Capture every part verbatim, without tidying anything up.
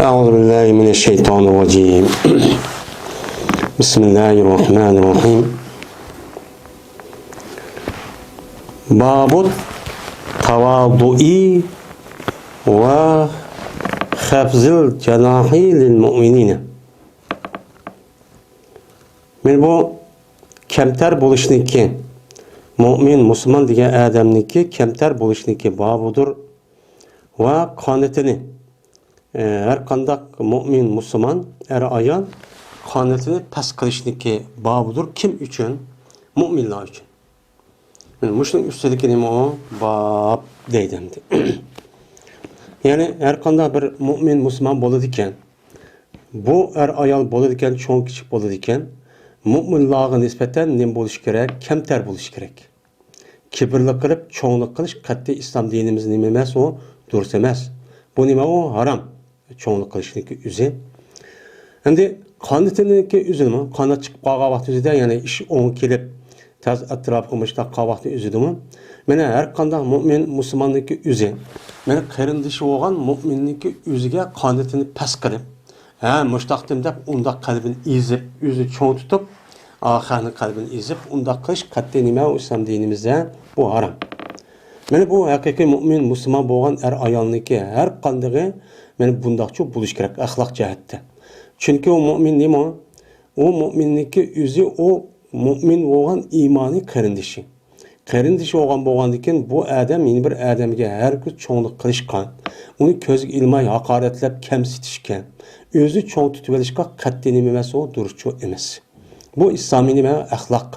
أعوذ بالله من الشيطان الرجيم. بسم الله الرحمن الرحيم. باب التواضع وخفض الجناح للمؤمنين. مانا بۇ كەمتەر بولۇشنىڭكى، مۇئمىن، مۇسۇلمان دېگەن ئادەمنىڭكى كەمتەر بولۇشنىڭكى بابىدۇر ۋە قانىتىنى، ئە، ھەر قانداق مۇئمىن، مۇسۇلمان، ئەر-ئايال قانىتىنى پەس قىلىشنىڭكى بابىدۇر. كىم ئۈچۈن؟ مۇئمىنلار ئۈچۈن. مانا مۇشۇنىڭ ئۈستىدىكى نېمە ئۇ؟ باب دەيدۇ ئەمدى. يەنى ھەر قانداق بىر مۇئمىن، مۇسۇلمان بولىدىكەن، بۇ ئەر-ئايال بولىدىكەن، چوڭ-كىچىك بولىدىكەن، مۇئمىنلارغا نىسبەتەن نېمە بولۇشى كېرەك؟ كەمتەر بولۇشى كېرەك. كىبىرلىك قىلىپ، چوڭلۇق قىلىش قەتئىي ئىسلام دىنىمىزدا نېمە ئەمەس ئۇ؟ دۇرۇس ئەمەس. بۇ نېمە ئۇ؟ ھارام. چوڭلۇق قىلىشنىڭكى ئۆزى. ئەمدى قانىتىنىڭكى ئۆزىمۇ، قانات چىقىپ قالغان ۋاقتى ئۆزىدە، يەنى ئىش ئوڭ كېلىپ، تاز ئەتراپىغا مۇشۇنداق قالغان ۋاقتى ئۆزىدىمۇ، مانا ھەر قانداق مۇئمىن، مۇسۇلماننىڭكى ئۆزى، مانا قېرىندىشى بولغان مۇئمىننىڭكى ئۆزىگە قانىتىنى پەس قىلىپ، ھە، مۇشتاقتىم دەپ، ئۇنداق قەلبىنى ئېزىپ، ئۆزىنى چوڭ تۇتۇپ، ئاخىرنى قەلبىنى ئېزىپ، ئۇنداق قىلىش قەتئىي نېمە ئۇ ئىسلام دىنىمىزدە؟ بۇ ھارام. مانا بۇ ھەقىقىي مۇئمىن، مۇسۇلمان بولغان ئەر-ئايالنىڭكى ھەر قاندىقى، مانا بۇنداقچۇ بولۇش كېرەك ئەخلاق جەھەتتە. چۈنكى ئۇ مۇئمىن نېمە؟ ئۇ مۇئمىننىڭكى ئۆزى، ئۇ مۇئمىن بولغان ئىمانىي قېرىندىشى. قېرىندىشى بولغان بولغاندىكىن، بۇ ئادەم يەنە بىر ئادەمگە ھەرگىز چوڭلۇق قىلىشقا، ئۇنى كۆزگە ئىلماي ھاقارەتلەپ كەمسىتىشكە، ئۆزىنى چوڭ تۇتۇۋېلىشقا قەتئىي نېمە ئەمەس، ئۇ دۇرۇسچۇ ئەمەس. بۇ ئىسلامىي نېمە؟ ئەخلاق.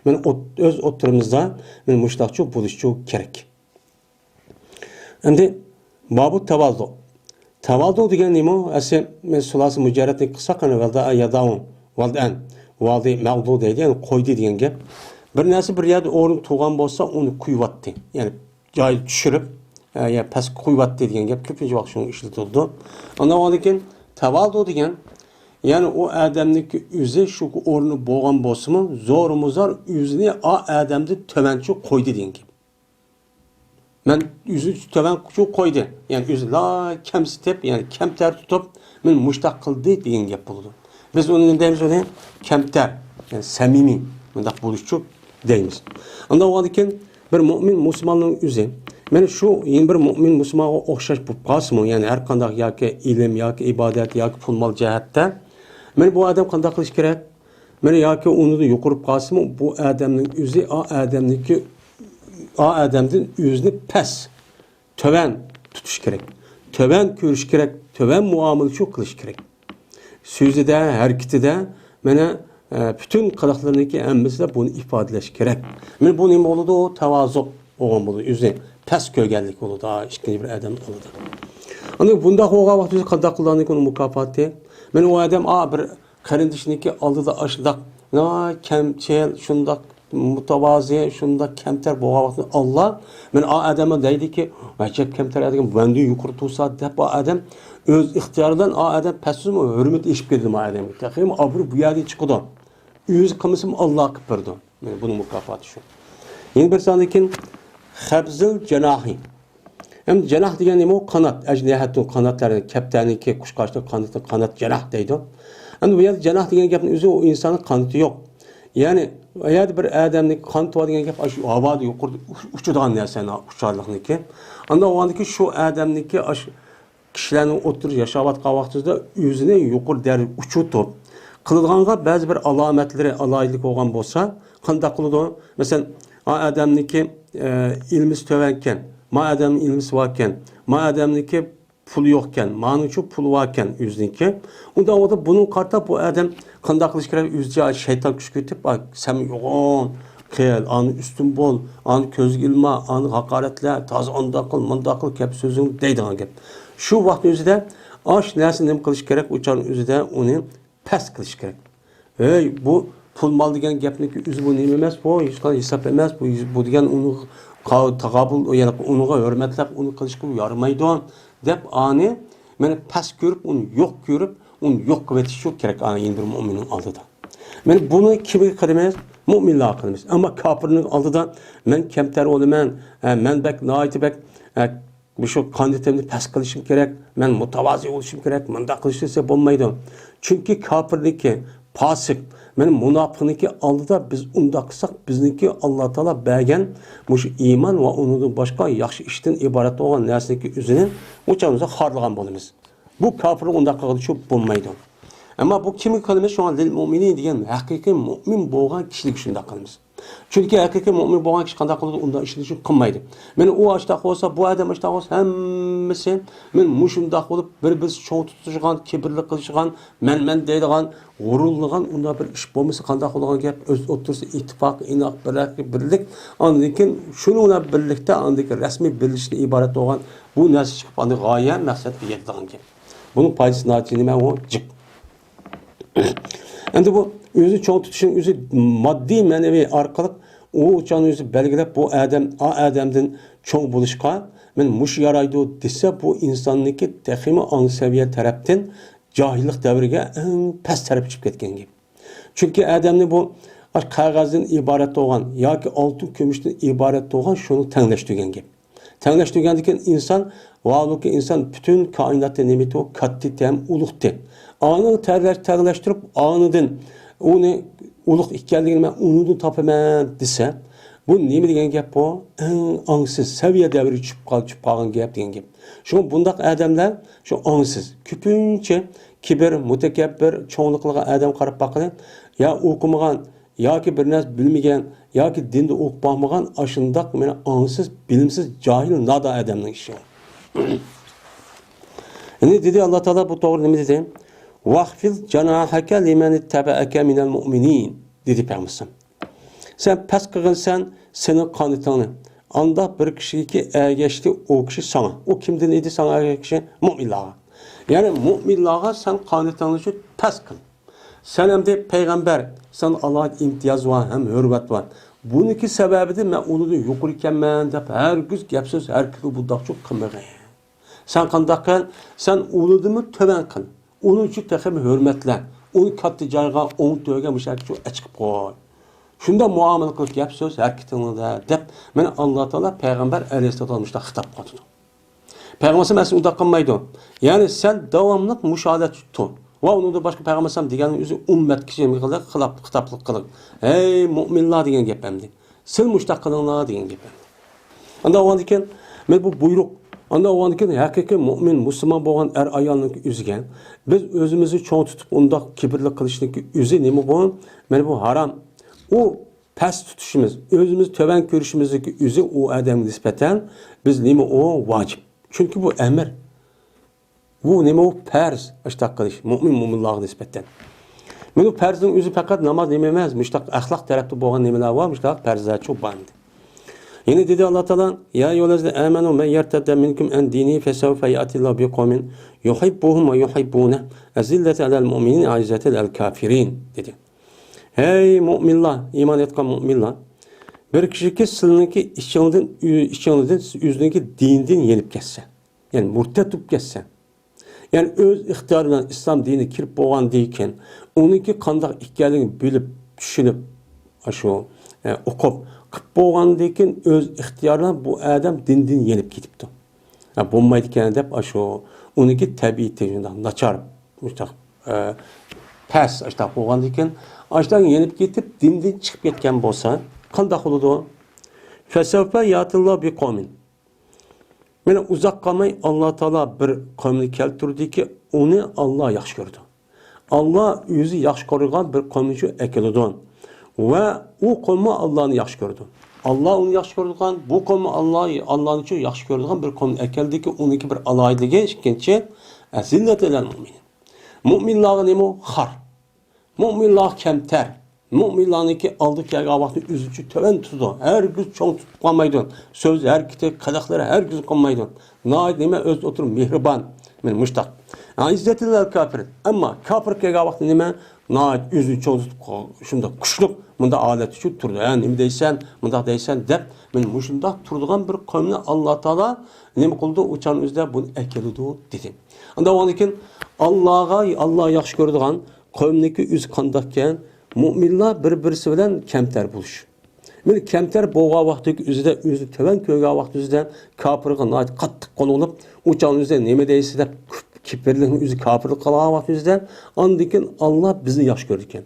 مانا ئوت-، ئۆز ئوتتۇرىمىزدا مانا مۇشۇنداقچۇ بولۇشچۇ كېرەك. ئەمدى بابۇ تەۋازۇ. تەۋازۇ دېگەن نېمە؟ ئەسلى مەن سۇلاسە مۇجەررەتنى قىلساق، ئەنە ۋەلدە يەدەئۇ، ۋەلدەن، ۋەلدى مەغدۇ دەيدۇ، يەنى قويدى دېگەن گەپ. بىر نەرسە بىر يەردە ئورنىدا تۇرغان بولسا، ئۇنى قويۇۋەتتى. يەنى جايىدا چۈشۈرۈپ، ئە، يا پەسكە قويۇۋەتتى دېگەن گەپ كۆپىنچە ۋاقىت شۇنى ئىشلىتىدۇ. ئاندىن كېيىن تەۋازۇ دېگەن، يەنى ئۇ ئادەمنىڭكى ئۆزى شۇ ئورنى بولغان بولسىمۇ، زورمۇ زور ئۆزىنى ئا ئادەمدىن تۆۋەنچە قويدى دېگەن گەپ. مەن ئۆزىنى تۆۋەن قويدى. يەنى ئۆزىنى لا كەمسىتىپ، يەنى كەمتەر تۇتۇپ، مېنى مۇشتاق قىلدى دېگەن گەپ بولىدۇ. بىز ئۇنى نېمە دەيمىز ئۇنى؟ كەمتەر، يەنى سەمىمىي، مۇنداق بولۇشچۇ دەيمىز. ئاندىن بولغاندىن كېيىن بىر مۇئمىن مۇسۇلماننىڭ ئۆزى، مانا شۇ يەنە بىر مۇئمىن مۇسۇلمانغا ئوخشاش بولۇپ قالسىمۇ، يەنى ھەر قانداق ياكى ئىلىم، ياكى ئىبادەت، ياكى پۇل-مال جەھەتتە، مانا بۇ ئادەم قانداق قىلىش كېرەك؟ مانا ياكى ئۇنىڭدىن يۇقىرى بولۇپ قالسىمۇ، بۇ ئادەمنىڭ ئۆزى ئا ئادەمنىڭكى، ئا ئادەمدىن ئۆزىنى پەس، تۆۋەن تۇتۇش كېرەك. تۆۋەن كۆرۈش كېرەك، تۆۋەن مۇئامىلىچۇ قىلىش كېرەك. سۆزىدە، ھەرىكىتىدە، مانا، ئە، پۈتۈن قىلىقلىرىنىڭكى ھەممىسىدە بۇنى ئىپادىلەش كېرەك. مانا بۇ نېمە بولىدۇ؟ تەۋازۇ بولغان بولىدۇ. ئۆزىنى پەس كۆرگەنلىك بولىدۇ، ھا، ئىككىنچى بىر ئادەم ئالدىدا. ئاندىن بۇنداق بولغان ۋاقتىدا قانداق قىلىدۇ ئۇنىڭ مۇكاپاتى؟ مانا ئۇ ئادەم، ئا، بىر قېرىندىشىنىڭكى ئالدىدا ئاشۇنداق، ناھايىتى كەمچىل، شۇنداق مۇتەۋازى، شۇنداق كەمتەر بولغان ۋاقتىدا ئاللا، مانا ئا ئادەمگە دەيدىكى، ئەجەب كەمتەر ئادەم، مەندىن يۇقىرى تۇرسا دەپ، ئا ئادەم ئۆز ئىختىيارى بىلەن ئا ئادەم پەسىزمۇ ھۆرمىتى ئېشىپ كېتىدۇ ئا ئادەمگە. تېخىمۇ ئابرۇي بۇ يەردىن چىقىدۇ. ئۆزى قىلمىسىمۇ ئاللا قىلىپ بېرىدۇ. مانا بۇنىڭ مۇكاپاتى شۇ. يەنە بىر ساندىن كېيىن خەبزىل جەناھى. ئەمدى جەناھ دېگەن نېمە ئۇ؟ قانات. ئەجنىھەتۇ، قاناتلار، كەپتەرنىڭكى، قۇشقاچنىڭ قانىتى، قانات جەناھ دەيدۇ. ئەمدى بۇ يەردە جەناھ دېگەن گەپنىڭ ئۆزى ئۇ ئىنساننىڭ قانىتى يوق. يەنى ئۇ يەردە بىر ئادەمنىڭكى قانىتى بار دېگەن گەپ ئاشۇ ھاۋادا يۇقىرىدا ئۇچ-، ئۇچىدىغان نەرسە، ئۇچارلىقنىڭكى. ئاندىن ئۇ ئاندىكى شۇ ئادەمنىڭكى ئاش-، كىشىلەرنىڭ ئوتتۇرىدا ياشاۋاتقان ۋاقتىدا ئۆزىنى يۇقىرى دەرىجىدە ئۇچۇرتۇپ، قىلىدىغانغا بەزى بىر ئالامەتلىرى، ئالاھىدىلىكى بولغان بولسا، قانداق قىلىدۇ؟ مەسىلەن، ئا ئادەمنىڭكى، ئە، ئىلمىسى تۆۋەنكەن، ما ئادەمنىڭ ئىلمىسى باركەن، ما ئادەمنىڭكى پۇلى يوقكەن، مانىڭچۇ پۇلى باركەن ئۆزىنىڭكى. ئۇنداق ۋاقىتتا بۇنىڭغا قارىتا بۇ ئادەم قانداق قىلىش كېرەك؟ ئۆزىچە شەيتان كۈچ كۆرسىتىپ، «ئا، سەن يوغان قىل، ئانى ئۈستۈن بول، ئانى كۆزگە ئىلما، ئانى ھاقارەتلە، تازا ئانداق قىل، مۇنداق قىل، گەپ سۆزۈڭ» دەيدىغان گەپ. شۇ ۋاقىت ئۆزىدە ئاشۇ نەرسىنى نېمە قىلىش كېرەك؟ ئۇ چاغنىڭ ئۆزىدە ئۇنى پەس قىلىش كېرەك. «ھەي، بۇ پۇل مال دېگەن گەپنىڭكى ئۆزى بۇ نېمە ئەمەس، بۇ ھېچقانداق ھېساب ئەمەس، بۇ، بۇ دېگەن ئۇنىڭغا قا-، تاقابىل، يەنى ئۇنىڭغا ھۆرمەتلەپ ئۇنى قىلىشقا يارىمايدۇ» دەپ، ئانى مانا پەس كۆرۈپ، ئۇنى يوق كۆرۈپ، ئۇنى يوق قىلىۋېتىش شۇ كېرەك، ئانى يەنە بىر مۆمىننىڭ ئالدىدا. مانا بۇنى كىمگە قىلىمىز؟ مۆمىنلارغا قىلىمىز. ئەمما كاپىرنىڭ ئالدىدا مەن كەمتەر بولىمەن، ھە، مەن بەك، ناھايىتى بەك، ھە، مۇشۇ قانىتىمنى پەس قىلىشىم كېرەك، مەن مۇتەۋازى بولۇشۇم كېرەك، مۇنداق قىلىش دېسە بولمايدۇ. چۈنكى كاپىرنىڭكى، پاسىق، مەن مۇناپىقنىڭكى ئالدىدا بىز ئۇنداق قىلساق، بىزنىڭكى ئاللا تائالا بەرگەن مۇشۇ ئىمان ۋە ئۇنىڭدىن باشقا ياخشى ئىشتىن ئىبارەت بولغان نەرسىنىڭكى ئۆزىنى ئۇ چاغدا خارلىغان بولىمىز. بۇ كاپىرلار ئۇنداق قىلغىلى بولمايدۇ. ئەمما بۇ كىمگە قىلىمىز؟ شۇڭا لىل مۇئمىنىن دېگەن ھەقىقىي مۇئمىن بولغان كىشىلەرگە شۇنداق قىلىمىز. چۈنكى ھەقىقىي مۇئمىن بولغان كىشى قانداق قىلىدۇ؟ ئۇنداق ئىشلىشىنى قىلمايدۇ. مانا ئۇ ئاشتاق بولسا، بۇ ئادەم ئاشتاق بولسا، ھەممىسى مانا مۇشۇنداق بولۇپ، بىر-بىرسى چوڭ تۇتۇشىدىغان، كىبىرلىك قىلىشىدىغان، مەن-مەن دەيدىغان، غۇرۇرلىنىدىغان ئۇنداق بىر ئىش بولمىسا قانداق بولىدىغان گەپ؟ ئۆز ئوتتۇرىسىدا ئىتتىپاق، ئىناق، بىرلىك، بىرلىك، ئاندىن كېيىن شۇنىڭ بىلەن بىرلىكتە ئاندىن كېيىن رەسمىي بىرلىشىشتىن ئىبارەت بولغان بۇ نەرسە چىقىپ، ئاندىن غايە مەقسەتكە يېتىدىغان گەپ. بۇنىڭ پايدىسى ناھايىتى نېمە؟ ئۇ جىق. ئەمدى بۇ ئۆزىنى چوڭ تۇتۇشنىڭ ئۆزى ماددىي، مەنىۋى ئارقىلىق ئۇ چاغنى ئۆزى بەلگىلەپ، بۇ ئادەم ئا ئادەمدىن چوڭ بولۇشقا مەن مۇشۇ يارايدۇ دېسە، بۇ ئىنساننىڭكى تېخىمۇ ئاڭ سەۋىيە تەرەپتىن جاھىللىق دەۋرىگە ئەڭ پەس تەرەپكە چۈشۈپ كەتكەن گەپ. چۈنكى ئادەمنى بۇ قەغەزدىن ئىبارەت بولغان ياكى ئالتۇن كۈمۈشتىن ئىبارەت بولغان شۇنى تەڭلەشتۈرگەن گەپ. تەڭلەشتۈرگەندىكىن ئىنسان، ۋاھالۇكى ئىنسان پۈتۈن كائىناتتا نېمىتۇ؟ كاتتىتى ھەم ئۇلۇغتى. ئانىڭ تەرلەش-، تەڭلەشتۈرۈپ، ئانىدىن ئۇنى ئۇلۇغ ئىكەنلىكىنى مەن ئۇنىڭدىن تاپىمەن دېسە، بۇ نېمە دېگەن گەپ بۇ؟ ئەڭ ئاڭسىز سەۋىيە دەۋرىگە چۈشۈپ قال-، چۈشۈپ قالغان گەپ دېگەن گەپ. شۇڭا بۇنداق ئادەملەر شۇ ئاڭسىز، كۆپىنچە كىبىر، مۇتەكەببىر، چوڭلۇق قىلغان ئادەم قاراپ باققىلى، يا ئوقۇمىغان، ياكى بىر نەرسە بىلمىگەن، ياكى دىندا ئوقۇپ باقمىغان ئاشۇنداق مانا ئاڭسىز، بىلىمسىز، جاھىل، نادان ئادەمنىڭ ئىشى. يەنى دېدى ئاللا تائالا بۇ توغرا نېمە دېدى؟ «ۋەخفىز جاناھەكە لىمەن ئىتتەبەئەكە مىنەل مۇئمىنىن» دېدى پەيغەمبەر. سەن پەس قىلغىنسەن سېنىڭ قانىتىڭنى. ئانداق بىر كىشىگىكى ئەگەشتى ئۇ كىشى ساڭا. ئۇ كىمدىن ئىدى ساڭا ئەگەشكەن كىشى؟ مۇئمىنلارغا. يەنى مۇئمىنلارغا سەن قانىتىڭنى شۇ پەس قىل. سەن ئەمدى پەيغەمبەر، سەن ئالاھىدە ئىمتىياز بار ھەم ھۆرمەت بار. بۇنىڭكى سەۋەبىدىن مەن ئۇنىڭدىن يۇقىرى ئىكەنمەن دەپ ھەرگىز گەپ سۆز ھەرىكىتى بۇنداقچۇ قىلمىغىن. سەن قانداق قىل؟ سەن ئۇنىڭدىنمۇ تۆۋەن قىل. ئۇنىڭ ئۈچۈن تېخىمۇ ھۆرمەتلە. ئۇنى كاتتا جايغا، ئوڭ تۆگە مۇشۇ يەرگىچە ئەچىقىپ قوي. شۇنداق مۇئامىلە قىلىپ گەپ سۆز ھەرىكىتىڭلاردا دەپ، مانا ئاللا تائالا پەيغەمبەر ئەلەيھىسسالام مۇشۇنداق خىتاب قىلىۋاتىدۇ. پەيغەمبەر ئەلەيھىسسالام ئۇنداق قىلمايدۇ. يەنى سەن داۋاملىق مۇشۇ ھالەتتە تۇر. ۋە ئۇنىڭدىن باشقا پەيغەمبەر ئەلەيھىسسالام دېگەننىڭ ئۆزى ئۈممەتكە شۇ خىتابلىق قىلىڭ. ھەي مۇئمىنلار دېگەن گەپ ئەمدى. سىل مۇشۇنداق قىلىڭلار دېگەن گەپ ئەمدى. ئاندا بولغاندىكىن، مانا بۇ بۇيرۇق. ئاندا بولغاندىكىن، ھەقىقىي مۇئمىن، مۇسۇلمان بولغان ئەر ئايالنىڭ ئۆزىگە بىز ئۆزىمىزنى چوڭ تۇتۇپ، ئۇنداق كىبىرلىك قىلىشنىڭ ئۆزى نېمە بۇ؟ مانا بۇ ھارام. ئۇ پەس تۇتۇشىمىز، ئۆزىمىزنى تۆۋەن كۆرۈشىمىزنىڭ ئۆزى ئۇ ئادەمگە نىسبەتەن بىز نېمە ئۇ؟ ۋاجىپ. چۈنكى بۇ ئەمىر. بۇ نېمە ئۇ؟ پەرز. ئاشتاق قىلىش. مۇئمىن، مۇئمىنلارغا نىسبەتەن. مانا پەرزنىڭ ئۆزى پەقەت ناماز نېمە ئەمەس، مۇشتاق ئەخلاق تەرەپتە بولغان نېمىلەر بار، مۇشتاق پەرزلەرچۇ بار ئەمدى. يەنە دېدى ئاللا تائالا، يا ئەييۇھەللەزىنە ئامەنۇ مەن يەرتەددە مىنكۇم ئەن دىنىھى فەسەۋفە يەتىللاھۇ بىقەۋمىن يۇھىببۇھۇم ۋە يۇھىببۇنەھ، ئەزىللەتىن ئەلەل مۇئمىنىن ئەززەتىن ئەلەل كافىرىن، دېدى. ھەي مۇئمىنلار، ئىمان ئېيتقان مۇئمىنلار، بىر كىشىكى سىلىنىڭكى ئىچىڭدىن، ئىچىڭدىن ئۆزىنىڭكى دىنىدىن يېنىپ كەتسە، يەنى مۇرتەت بولۇپ كەتسە، يەنى ئۆز ئىختىيارى بىلەن ئىسلام دىنىگە كىرىپ بولغاندىن كېيىن، ئۇنىڭكى قانداق ئىكەنلىكىنى بىلىپ، چۈشىنىپ، ئاشۇ، ئە، ئوقۇپ، قىلىپ بولغاندىن كېيىن ئۆز ئىختىيارى بىلەن بۇ ئادەم دىندىن يېنىپ كېتىپتۇ. ھە، بولمايدىكەن دەپ، ئاشۇ ئۇنىڭكى تەبىئىتى شۇنداق ناچار، مۇشۇنداق، ئە، پەس، ئاشۇنداق بولغاندىن كېيىن، ئاشۇنداق يېنىپ كېتىپ، دىندىن چىقىپ كەتكەن بولسا، قانداق بولىدۇ؟ فەسەۋفە ياتىللا بىقەۋمىن. مانا ئۇزاق قالماي ئاللا تائالا بىر قەۋمنى كەلتۈردىكى، ئۇنى ئاللا ياخشى كۆرىدۇ. ئاللا ئۆزى ياخشى كۆرىدىغان بىر قەۋمنى شۇ ئەكېلىدۇ. ۋە ئۇ قەۋممۇ ئاللانى ياخشى كۆرىدۇ. ئاللا ئۇنى ياخشى كۆرىدىغان، بۇ قەۋممۇ ئاللا، ئاللانى شۇ ياخشى كۆرىدىغان بىر قەۋمنى ئەكەلدىكى، ئۇنىڭكى بىر ئالاھىدىلىكى ئىككىنچى، ئەزىللەتىن ئەلەل مۇئمىنىن. مۇئمىنلارغا نېمە ئۇ؟ خار. مۇئمىنلار كەمتەر. مۇئمىنلارنىڭكى ئالدىغا كەلگەن ۋاقىتتا ئۆزىنى تۆۋەن تۇتىدۇ. ھەرگىز چوڭ تۇتۇپ قالمايدۇ. سۆز ھەرىكىتى، قىلىقلىرى ھەرگىز قىلمايدۇ. ناھايىتى نېمە ئۆزى ئولتۇرۇپ مېھرىبان. مانا مۇشتاق. ئىززەتىللەل كافىرىن. ئەمما كاپىر كەلگەن ۋاقىتتا نېمە؟ ناھايىتى ئۆزىنى چوڭ تۇتۇپ قال-، شۇنداق كۈچلۈك، مۇنداق ھالەتتە شۇ تۇرىدۇ. ھە، نېمە دەيسەن، مۇنداق دەيسەن دەپ، مانا مۇشۇنداق تۇرىدىغان بىر قەۋمنى ئاللا تائالا نېمە قىلىدۇ؟ ئۇ چاغنىڭ ئۆزىدە بۇنى ئەكېلىدۇ، دېدى. ئاندىن كېيىن ئاللاغا، ئاللا ياخشى كۆرىدىغان قەۋمنىڭكى ئۆزى قانداقكەن؟ مۇئمىنلار بىر-بىرسى بىلەن كەمتەر بولۇش. مەن كەمتەر بولغان ۋاقتىدىكى ئۆزىدە، ئۆزىنى تۆۋەن كۆرگەن ۋاقتى ئۆزىدە، كاپىرغا ناھايىتى قاتتىق قول بولۇپ، ئۇ چاغنىڭ ئۆزىدە نېمە دەيسىز دەپ، كىپىرلىكنى ئۆزى كاپىرلىق قىلغان ۋاقتى ئۆزىدە، ئاندىن كېيىن ئاللا بىزنى ياخشى كۆرىدىكەن.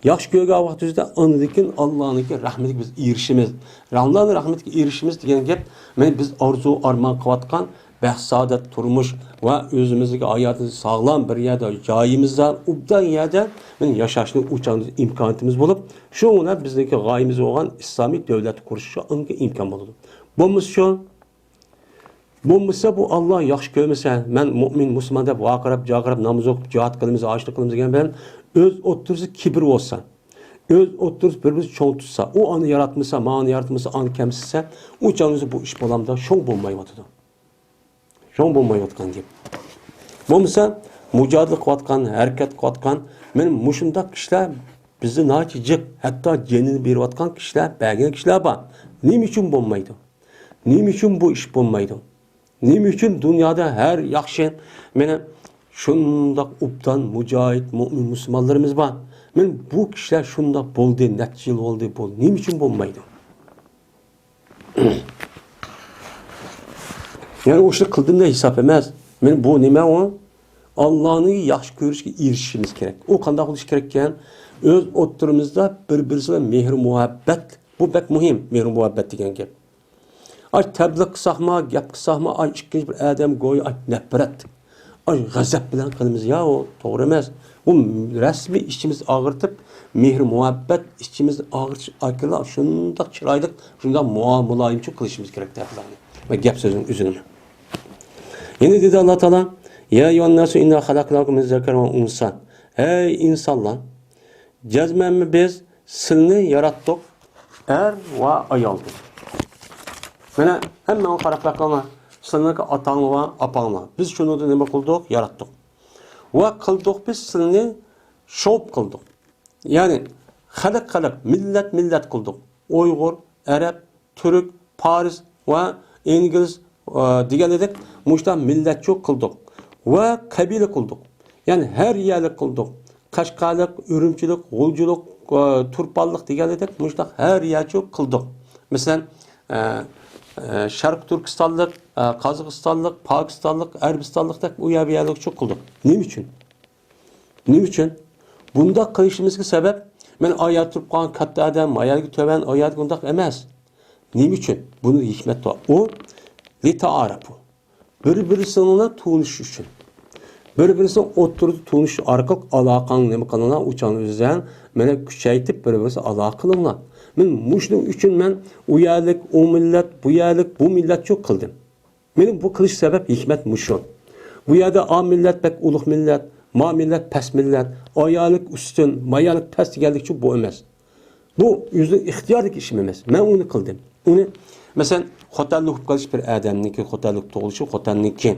ياخشى كۆرگەن ۋاقتى ئۆزىدە، ئاندىن كېيىن ئاللانىڭكى رەھمىتىگە بىز ئېرىشىمىز. ئاللانىڭ رەھمىتىگە ئېرىشىمىز دېگەن گەپ، مەن بىز ئارزۇ ئارمان قىلىۋاتقان بەخت-سائادەت تۇرمۇش ۋە ئۆزىمىزدىكى ھاياتىمىز ساغلام بىر يەردە، جايىمىزدا، ئوبدان يەردە مەن ياشاشنى ئۇچان ئىمكانىيىتىمىز بولۇپ، شۇ بىلەن بىزنىڭكى غايىمىز بولغان ئىسلامىي دۆلەت قۇرۇشقا ئىمكان بولىدۇ. بولمىسا شۇ، بولمىسا بۇ ئاللا ياخشى كۆرمىسە، مەن مۇئمىن، مۇسۇلمان دەپ ۋارقىراپ، جارقىراپ، ناماز ئوقۇپ، جىھاد قىلىمىز، ئاشلىق قىلىمىز دېگەن بىلەن ئۆز ئوتتۇرىسىدا كىبىر بولسا، ئۆز ئوتتۇرىسىدا بىر-بىرسى چوڭ تۇتسا، ئۇ ئانى ياراتمىسا، ماڭا ياراتمىسا، ئانى كەمسىتسە، ئۇ چاغدا بۇ ئىش بولامدا؟ شۇڭ بولمايۋاتىدۇ. شۇڭ بولمايۋاتقان گەپ. بولمىسا، مۇجادىلە قىلىۋاتقان، ھەرىكەت قىلىۋاتقان، مەن مۇشۇنداق كىشىلەر بىزدە ناھايىتى جىق، ھەتتا جېنىنى بېرىۋاتقان كىشىلەر، بەرگەن كىشىلەر بار. نېمە ئۈچۈن بولمايدۇ؟ نېمە ئۈچۈن بۇ ئىش بولمايدۇ؟ نېمە ئۈچۈن دۇنيادا ھەر ياخشى، مانا شۇنداق ئوبدان، مۇجاھىد، مۇئمىن مۇسۇلمانلىرىمىز بار؟ مانا بۇ كىشىلەر شۇنداق بولدى، نەچچە يىل بولدى، بۇ نېمە ئۈچۈن بولمايدۇ؟ يەنى ئۇشۇنى قىلدىم دەپ ھېساب ئەمەس. مانا بۇ نېمە ئۇ؟ ئاللانى ياخشى كۆرۈشكە ئېرىشىشىمىز كېرەك. ئۇ قانداق بولۇشى كېرەككەن؟ ئۆز ئوتتۇرىمىزدا بىر-بىرسى بىلەن مېھىر-مۇھەببەت. بۇ بەك مۇھىم، مېھىر-مۇھەببەت دېگەن گەپ. ئاي تەبلىغ قىلساقمۇ، گەپ قىلساقمۇ، ئاي ئىككىنچى بىر ئادەم گويا ئاي نەپرەت، ئاي غەزەپ بىلەن قىلىمىز. يا، ئۇ توغرا ئەمەس. بۇ رەسمىي ئىچىمىز ئاغرىتىپ، مېھىر-مۇھەببەت ئىچىمىز ئاغرىتىش ئارقىلىق شۇنداق چىرايلىق، شۇنداق مۇ-، مۇلايىمچە قىلىشىمىز كېرەك تەبلىغنى ۋە گەپ سۆزنىڭ ئۆزىنىمۇ. يەنە دېدى ئاللا تائالا، يا ئەييۇھەنناسۇ ئىننا خەلەقناكۇم مىن زەكەرىن ۋە ئۇنسا. ھەي ئىنسانلار، جەزمەنمۇ بىز سىلىنى ياراتتۇق ئەر ۋە ئايالدىن. مانا ھەممىڭلار قاراپ بېقىڭلار. سىلىنىڭكى ئاتاڭلار ۋە ئاپاڭلار. بىز شۇنىڭدىن نېمە قىلدۇق؟ ياراتتۇق. ۋە قىلدۇق بىز سىلىنى شوئۇب قىلدۇق. يەنى خەلق خەلق، مىللەت مىللەت قىلدۇق. ئۇيغۇر، ئەرەب، تۈرك، پارس ۋە ئىنگلىز، ئە، دېگەن ئىدۇق، مۇشۇنداق مىللەتچۇ قىلدۇق ۋە قەبىلە قىلدۇق. يەنى ھەر يەرلىك قىلدۇق. قەشقەرلىق، ئۈرۈمچىلىك، غۇلجىلىق، ئە، تۇرپانلىق دېگەن ئىدۇق، مۇشۇنداق ھەر يەرچۇ قىلدۇق. مەسىلەن، ئە، ئە، شەرقىي تۈركىستانلىق، ئە، قازاقىستانلىق، پاكىستانلىق، ئەرەبىستانلىق دەپ ئۇ يەر بۇ يەرلىكچۇ قىلدۇق. نېمە ئۈچۈن؟ نېمە ئۈچۈن؟ بۇنداق قىلىشىمىزغا سەۋەب، مەن ئايا تۇرۇپ قالغان كاتتا ئادەم، ئايالىكى تۆۋەن، ئايالىكى ئۇنداق ئەمەس. نېمە ئۈچۈن؟ بۇنىڭ ھېكمەت بار. ئۇ لىتائارەپۇ. بىر-بىرسىنىڭ تونۇشى ئۈچۈن. بىر-بىرسىنىڭ ئوتتۇرىدا تونۇش ئارقىلىق ئالاقەڭ نېمە قىلىڭلار، ئۇچان ئۆزەن مەنە كۈچەيتىپ بىر-بىرسى ئالاقە قىلىڭلار. مەن مۇشۇنىڭ ئۈچۈن مەن ئۇ يەرلىك، ئۇ مىللەت، بۇ يەرلىك، بۇ مىللەتچۇ قىلدىم. مېنىڭ بۇ قىلىش سەۋەب ھېكمەت مۇشۇ. بۇ يەردە ئا مىللەت بەك ئۇلۇغ مىللەت، ما مىللەت پەس مىللەت، ئايالىك ئۈستۈن، مايالىك پەس دېگەنلىكچۇ بۇ ئەمەس. بۇ ئۆزىنىڭ ئىختىيارىدىكى ئىشىم ئەمەس. مەن ئۇنى قىلدىم. ئۇنى، مەسىلەن، خوتەنلىك بولۇپ قېلىش بىر ئادەمنىڭكى خوتەنلىك تۇغۇلۇشى، خوتەننىڭكى،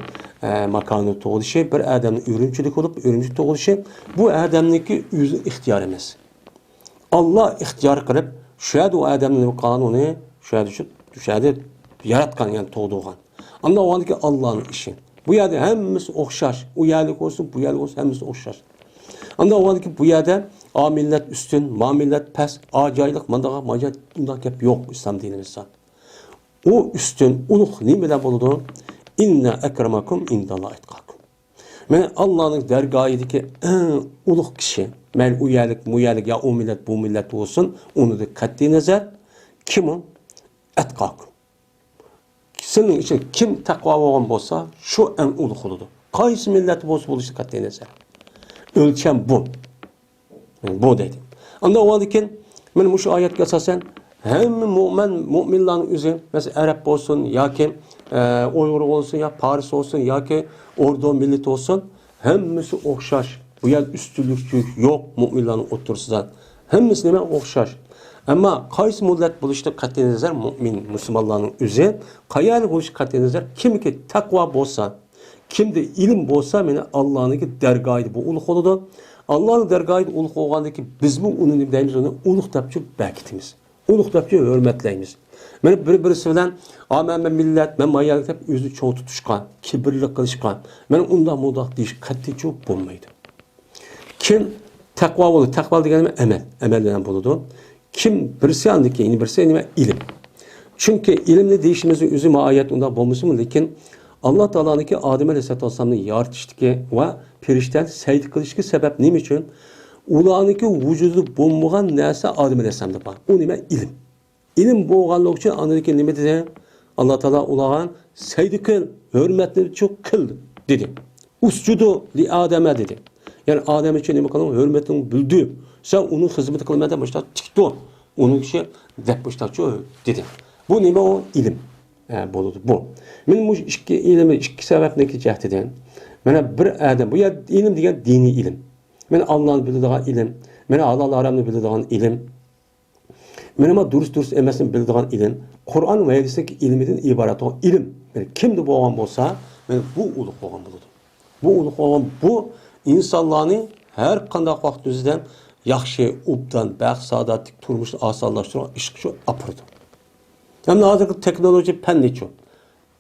ئە، ماكانىدا تۇغۇلۇشى، بىر ئادەمنىڭ ئۈرۈمچىلىك بولۇپ ئۈرۈمچىدە تۇغۇلۇشى، بۇ ئادەمنىڭكى ئۆزىنىڭ ئىختىيارى ئەمەس. ئاللا ئىختىيار قىلىپ، شۇ يەردە ئۇ ئادەمنى نېمە قىلغان، ئۇنى شۇ يەردە، شۇ، شۇ يەردە ياراتقان، يەنى تۇغدۇرغان. ئاندىن ئۇ ئاندىكى ئاللانىڭ ئىشى. بۇ يەردە ھەممىسى ئوخشاش. ئۇ يەرلىك بولسۇن، بۇ يەرلىك بولسۇن، ھەممىسى ئوخشاش. ئاندىن ئۇ ئاندىكى بۇ يەردە ئا مىللەت ئۈستۈن، ما مىللەت پەس، ئا جايلىق، مانداق، ما جاي، ئۇنداق گەپ يوق ئىسلام دىنىمىزدا. ئۇ ئۈستۈن، ئۇلۇغ نېمە بىلەن بولىدۇ؟ ئىننە ئەكرەمەكۇم ئىنداللا ئەتقاكۇم. مانا ئاللانىڭ دەرگاھىدىكى ئەڭ ئۇلۇغ كىشى، مەيلى ئۇ يەرلىك، مۇ يەرلىك يا ئۇ مىللەت، بۇ مىللەت بولسۇن، ئۇنىڭدىن قەتئىي نەزەر، كىم ئۇ؟ ئەتقاكۇم. سىلىنىڭ ئىچىدە كىم تەقۋا بولغان بولسا، شۇ ئەڭ ئۇلۇغ بولىدۇ. قايسى مىللەت بولسا بولۇشى قەتئىي نەزەر. ئۆلچەم بۇ. بۇ دەيدۇ. ئاندىن ئۇنىڭدىن كېيىن، مانا مۇشۇ ئايەتكە ئاساسەن، ھەممە مۆمىن، مۆمىنلارنىڭ ئۆزى، مەسىلەن، ئەرەب بولسۇن ياكى، ئە، ئۇيغۇر بولسۇن يا پارس بولسۇن ياكى ئوردۇ مىللىتى بولسۇن، ھەممىسى ئوخشاش. بۇ يەردە ئۈستۈنلۈك يوق مۆمىنلارنىڭ ئوتتۇرىسىدا. ھەممىسى نېمە؟ ئوخشاش. ئەمما قايسى مىللەت بولۇشىدىن قەتئىي نەزەر، مۆمىن، مۇسۇلمانلارنىڭ ئۆزى، قەيەردە بولۇشى قەتئىي نەزەر، كىمكى تەقۋا بولسا، كىمدە ئىلىم بولسا، مانا ئاللانىڭكى دەرگاھىدا بۇ ئۇلۇغ بولىدۇ. ئاللانىڭ دەرگاھىدا ئۇلۇغ بولغاندىن كېيىن بىزمۇ ئۇنى نېمە دەيمىز، ئۇنى ئۇلۇغ دەپچۇ بەكىتىمىز. ئۇلۇغ دەپچۇ ھۆرمەتلەيمىز. مانا بىر-بىرسى بىلەن، «ئا، مەن بىر مىللەت، مەن مايالىق» دەپ ئۆزىنى چوڭ تۇتۇشقا، كىبىرلىك قىلىشقا، مانا ئۇنداق مۇنداق دېيىش قەتئىيچۇ بولمايدۇ. كىم تەقۋا بولىدۇ؟ تەقۋا دېگەن نېمە؟ ئەمەل. ئەمەل بىلەن بولىدۇ. كىم بىرسى ئاندىكى، يەنە بىرسى نېمە؟ ئىلىم. چۈنكى ئىلىمنى دېيىشىمىزنىڭ ئۆزى مائىيەت ئۇنداق بولمىسىمۇ، لېكىن ئاللا تائالانىڭكى ئادەم ئەلەيھىسسالاتۇ ۋەسسالامنى يارىتىشتىكى ۋە پەرىشتىلەرنى سەجدە قىلىشتىكى سەۋەب نېمە ئۈچۈن؟ ئۇلارنىڭكى ۋۇجۇدىدا بولمىغان نەرسە ئادەم ئەلەيھىسسالامدا بار. ئۇ نېمە؟ ئىلىم. ئىلىم بولغانلىقى ئۈچۈن ئاندىن كېيىن نېمە دېدى؟ ئاللا تائالا ئۇلارغا سەجدە قىل، ھۆرمەتنى چوق قىل دېدى. ئۇسجۇدۇ لىئادەمە دېدى. يەنى ئادەم ئۈچۈن نېمە قىلىڭ؟ ھۆرمىتىڭ بىلدۈر. سەن ئۇنىڭ خىزمىتى قىلىمەن دەپ مۇشۇنداق تىك تۇر. ئۇنىڭ ئىشى دەپ مۇشۇنداقچۇ دېدى. بۇ نېمە ئۇ؟ ئىلىم. ئە، بولىدۇ بۇ. مەن مۇشۇ ئىككى ئىلىم، ئىككى سەۋەبنىڭكى جەھىتىدىن، مانا بىر ئادەم، بۇ يەردە ئىلىم دېگەن دىنىي ئىلىم. مانا ئاللانى بىلىدىغان ئىلىم، مانا ھالال ھارامنى بىلىدىغان ئىلىم، مانا دۇرۇس دۇرۇس ئەمەسنى بىلىدىغان ئىلىم، قۇرئان ۋە ھەدىستىكى ئىلمىدىن ئىبارەت بولغان ئىلىم. مانا كىمدە بولغان بولسا، مانا بۇ ئۇلۇغ بولغان بولىدۇ. بۇ ئۇلۇغ بولغان بۇ ئىنسانلارنى ھەر قانداق ۋاقىت ئۆزىدە ياخشى، ئوبدان، بەخت، سائادەتلىك تۇرمۇشنى ئاسانلاشتۇرغان ئىشقا شۇ ئاپىرىدۇ. ھەم ھازىرقى تېخنولوگىيە پەننىچۇ؟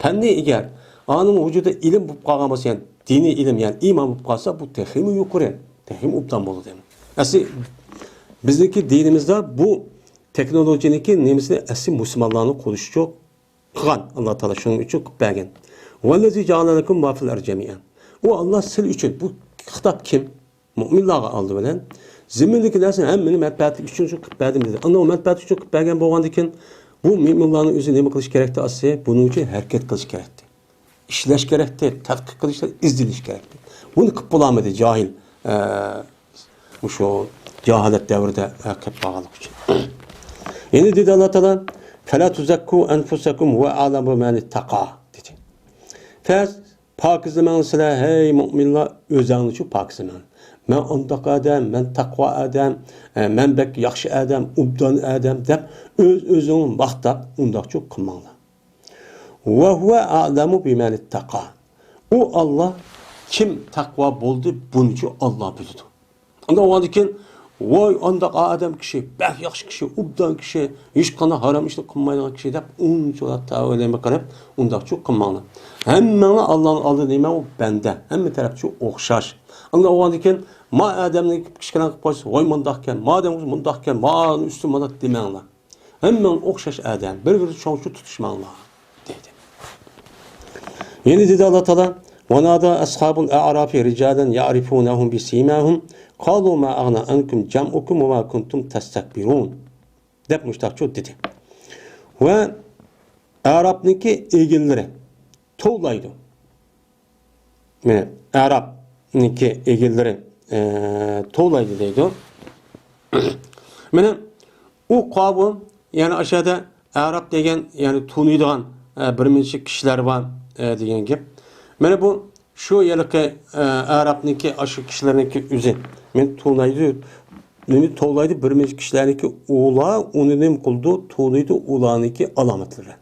پەننى ئەگەر ئانىڭ ۋۇجۇدى ئىلىم بولۇپ قالغان بولسا، يەنى دىنىي ئىلىم، يەنى ئىمان بولۇپ قالسا، بۇ تېخىمۇ يۇقىرى، تېخىمۇ ئوبدان بولىدۇ. ئەسلى بىزنىڭكى دىنىمىزدا بۇ تېخنولوگىيەنىڭكى نېمىسىنى ئەسلى مۇسۇلمانلارنىڭ قولىدا يوق قىلغان ئاللا تائالا شۇنىڭ ئۈچۈن قىلىپ بەرگەن. ۋەللەزى جەئەلە لەكۇم ما فىل ئەرزى جەمىئەن. ئۇ ئاللا سىلەر ئۈچۈن، بۇ خىتاب كىم؟ مۆمىنلارغا ئالدى بىلەن زېمىندىكى نەرسىنى ھەممىنى مەنپەئەتلىك ئۈچۈن شۇ قىلىپ بەردىم دېدى. ئەمما ئۇ مەنپەئەت ئۈچۈن قىلىپ بەرگەن بولغاندىكىن، بۇ مۆمىنلارنىڭ ئۆزى نېمە قىلىش كېرەكتى ئەسلى؟ بۇنىڭ ئۈچۈن ھەرىكەت قىلىش كېرەكتى. ئىشلەش كېرەكتى، تەتقىق قىلىش، ئىزدىنىش كېرەكتى. بۇنى قىلىپ بولالمىدى جاھىل، ئە، مۇشۇ جاھالەت دەۋرىدە، ئە، قېلىپ قالغانلىقى ئۈچۈن. يەنە دېدى ئاللا تائالا، فەلا تۇزەككۇ ئەنفۇسەكۇم ھۇۋە ئەئلەمۇ بىمەنىتتەقا دېدى. پەس پاكىزلىمەڭلار سىلەر، ھەي مۆمىنلار، ئۆزەڭلارچۇ پاكىزلىمەڭلار. مەن ئانداق ئادەم، مەن تەقۋا ئادەم، ئە، مەن بەك ياخشى ئادەم، ئوبدان ئادەم دەپ ئۆز-ئۆزۈڭنى ماختاپ ئۇنداقچۇ قىلماڭلار. ۋە ھۇۋە ئەئلەمۇ بىمەنىتتەقا. ئۇ ئاللا كىم تەقۋا بولدى، بۇنىچۇ ئاللا بىلىدۇ. ئانداق بولغاندىكىن، ۋاي، ئانداق ئادەم كىشى، بەك ياخشى كىشى، ئوبدان كىشى، ھېچقانداق ھارام ئىشنى قىلمايدىغان كىشى دەپ ئۇنچىۋالا تەۋەلىمە قىلىپ، ئۇنداقچۇ قىلماڭلار. ھەممەڭلار ئاللانىڭ ئالدىدا نېمە ئۇ؟ بەندە. ھەممە تەرەپچۇ ئوخشاش. ئانداق بولغاندىكىن، ما ئادەمنى كىچىككىنە قىلىپ قويسا، ۋاي، مۇنداقكەن، ما ئادەم مۇنداقكەن، ما ئۈستۈن مانا دېمەڭلار. ھەممىڭ ئوخشاش ئادەم، بىر-بىرى چوڭچۇ تۇتۇشماڭلار، دېدى. يەنە دېدى ئاللا تائالا، ونادى أصحاب الأعراف رجالا يعرفونهم بسيماهم قالوا ما أغنى عنكم جمعكم وما كنتم تستكبرون دەپ مۇشتاقچۇ دېدى. ۋە ئەرابنىڭكى ئېگىللىرى توۋلايدۇ. مانا، ئەرابنىڭكى ئېگىللىرى، ئە، توۋلايدۇ دەيدۇ. مانا، ئۇ قابۇ، يەنى ئاشۇ يەردە ئەراب دېگەن، يەنى تونۇيدىغان، ئە، بىر نەچچە كىشىلەر بار، ئە، دېگەن گەپ. مانا بۇ شۇ ھېلىقى، ئە، ئەرابنىڭكى ئاشۇ كىشىلەرنىڭكى ئۆزى. مانا تونۇيدۇ، نېمە توۋلايدۇ، بىر نەچچە كىشىلەرنىڭكى ئۇلار ئۇنى نېمە قىلىدۇ، تونۇيدۇ ئۇلارنىڭكى ئالامەتلىرى.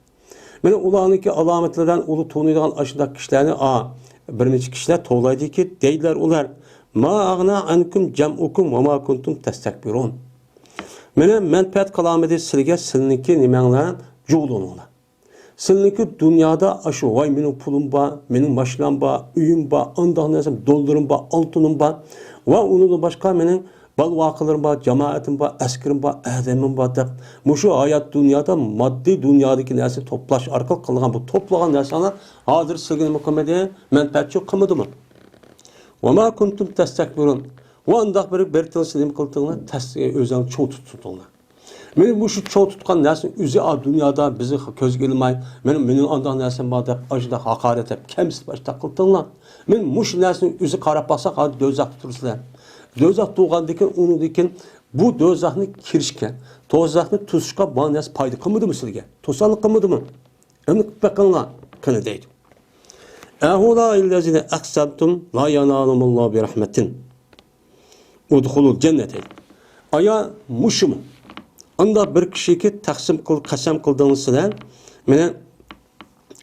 مانا ئۇلارنىڭكى ئالامەتلىرىدىن ئۇلار تونۇيدىغان ئاشۇنداق كىشىلەرنى، ئا، بىر نەچچە كىشىلەر توۋلايدىكى، دەيدىلەر ئۇلار، ما ئاغنا ئانكۇم جەمئۇكۇم ۋە ما كۇنتۇم تەستەكبىرۇن. مانا مەنپەئەت قىلالمىدى سىلىگە سىلىنىڭكى نېمەڭلار، جۇغلىنىڭلار. سىلىنىڭكى دۇنيادا ئاشۇ، ۋاي، مېنىڭ پۇلۇم بار، مېنىڭ ماشىنام بار، ئۆيۈم بار، ئانداق نەرسەم، دوللىرىم بار، ئالتۇنۇم بار ۋە ئۇنىڭدىن باشقا مېنىڭ بالا-ۋاقىلىرىم بار، جامائىتىم بار، ئەسكىرىم بار، ئادەمىم بار دەپ، مۇشۇ ھايات دۇنيادا ماددىي دۇنيادىكى نەرسىنى توپلاش ئارقىلىق قىلغان بۇ توپلىغان نەرسەڭلار ھازىر سىلگە نېمە قىلمىدى؟ مەنپەئەتچۇ قىلمىدىمۇ؟ ۋە ما كۇنتۇم تەستەكبىرۇن. ۋە ئانداق بىر، بىر تىلسى نېمە قىلدىڭلار؟ تەس-، ئۆزۈڭنى چوڭ تۇتتۇڭلار. مېنى مۇشۇ چوڭ تۇتقان نەرسىنىڭ ئۆزى ئا دۇنيادا بىزنى كۆزگە ئىلماي، مېنىڭ، مېنىڭ ئانداق نەرسەم بار دەپ، ئاشۇنداق ھاقارەت دەپ، كەمسىتىپ ئاشۇنداق قىلدىڭلار. مېنى مۇشۇ نەرسىنىڭ ئۆزى قاراپ باقساق، ھازىر دوزاختا تۇرىسىلەر. دوزاختا تۇرغاندىن كېيىن، ئۇنىڭدىن كېيىن بۇ دوزاخنى كىرىشكە، دوزاخنى توسۇشقا بۇ نەرسە پايدا قىلمىدىمۇ سىلىگە؟ توساللىق قىلمىدىمۇ؟ ئەمدى قىلىپ بېقىڭلار، قېنى دەيدۇ. ئەھۇلائىللەزىنە ئەقسەمتۇم لا يەنالۇمۇللاھۇ بىرەھمەتىن. ئۇدخۇلۇل جەننەتە. ئايا مۇشۇمۇ؟ ئانداق بىر كىشىگە تەقسىم قىل، قەسەم قىلدىڭىز سىلەر. مانا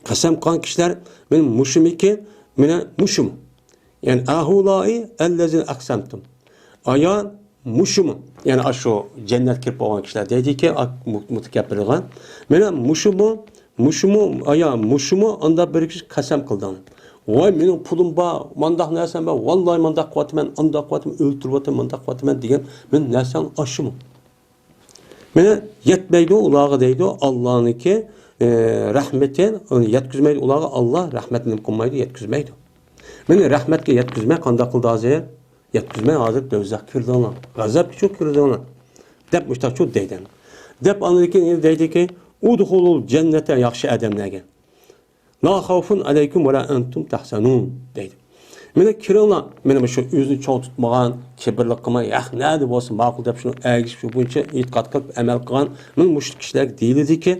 قەسەم قىلغان كىشىلەر، مانا مۇشۇمىكى، مانا مۇشۇمۇ؟ يەنى ئەھۇلائى ئەللەزىنە ئەقسەمتۇم. ئايا مۇشۇمۇ؟ يەنى ئاشۇ جەننەتكە كىرىپ بولغان كىشىلەر دەيدىكى، ئا، مۇ-، مۇتەكەببىرغا. مانا مۇشۇمۇ؟ مۇشۇمۇ، ئايا، مۇشۇمۇ ئانداق بىر كىشى قەسەم قىلدىڭ. ۋاي، مېنىڭ پۇلۇم بار، مانداق نەرسەم بار، ۋاللاھى مانداق قىلىۋاتىمەن، ئانداق قىلىۋاتىمەن، ئۆلتۈرۈۋاتىمەن، مانداق قىلىۋاتىمەن دېگەن، مېنىڭ نەرسەم ئاشۇمۇ؟ مانا يەتمەيدۇ ئۇلارغا دەيدۇ، ئاللانىڭكى، ئى، رەھمىتى، ئۇنى يەتكۈزمەيدۇ ئۇلارغا، ئاللا رەھمەتنى نېمە قىلمايدۇ، يەتكۈزمەيدۇ. مانا رەھمەتكە يەتكۈزمەي قانداق قىلدى ھازىر؟ يەتكۈزمەي ھازىر دوزاخقا كىردىڭلار، غەزەپكە چۈشۈپ كىردىڭلار، دەپ مۇشتاق چۇ دەيدۇ. دەپ ئاندىن كېيىن يەنە دەيدىكى، ئۇدخۇلۇل جەننەتە، ياخشى ئادەملەرگە. لا خوف عليكم ولا أنتم تحزنون دەيدۇ. مانا كىرىڭلار، مانا مۇشۇ ئۆزىنى چوڭ تۇتمىغان، كىبىرلىق قىلماي، ھەق نەدە بولسا ماقۇل دەپ شۇنى ئەگىشىپ، شۇ بويىچە ئېتىقاد قىلىپ ئەمەل قىلغان، مانا مۇشۇ كىشىلەرگە دېيىلىدىكى،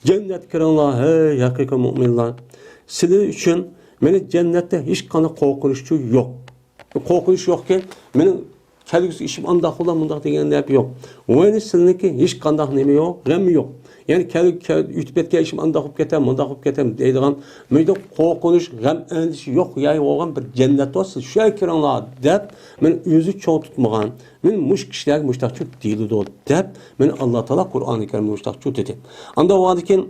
جەننەتكە كىرىڭلار، ھەي ھەقىقىي مۆمىنلار. سىلەر ئۈچۈن مانا جەننەتتە ھېچقانداق قورقۇنچ يوق. قورقۇنچ يوقكى، مېنىڭ كەلگۈسى ئىشىم ئانداق بولا، مۇنداق دېگەن گەپ يوق. ۋەينى سىلىنىڭكى ھېچقانداق نېمە يوق، غەم يوق. يەنى كەل-، كەل-، ئۆتۈپ كەتكەن ئىشىم ئانداق بولۇپ كېتەر، مۇنداق بولۇپ كېتەر دەيدىغان، مۇنداق قورقۇنچ، غەم، ئەندىشە يوق يەر بولغان بىر جەننەت بار، سىز شۇ يەرگە كىرىڭلار دەپ، مېنى ئۆزى چوڭ تۇتمىغان، مېنى مۇشۇ كىشىلەرگە مۇشتاق چۇ دېيىلىدۇ دەپ، مېنى ئاللا تائالا قۇرئانى كەرىمدە مۇشتاق چۇ دېدى. ئانداق بولغاندىن كېيىن،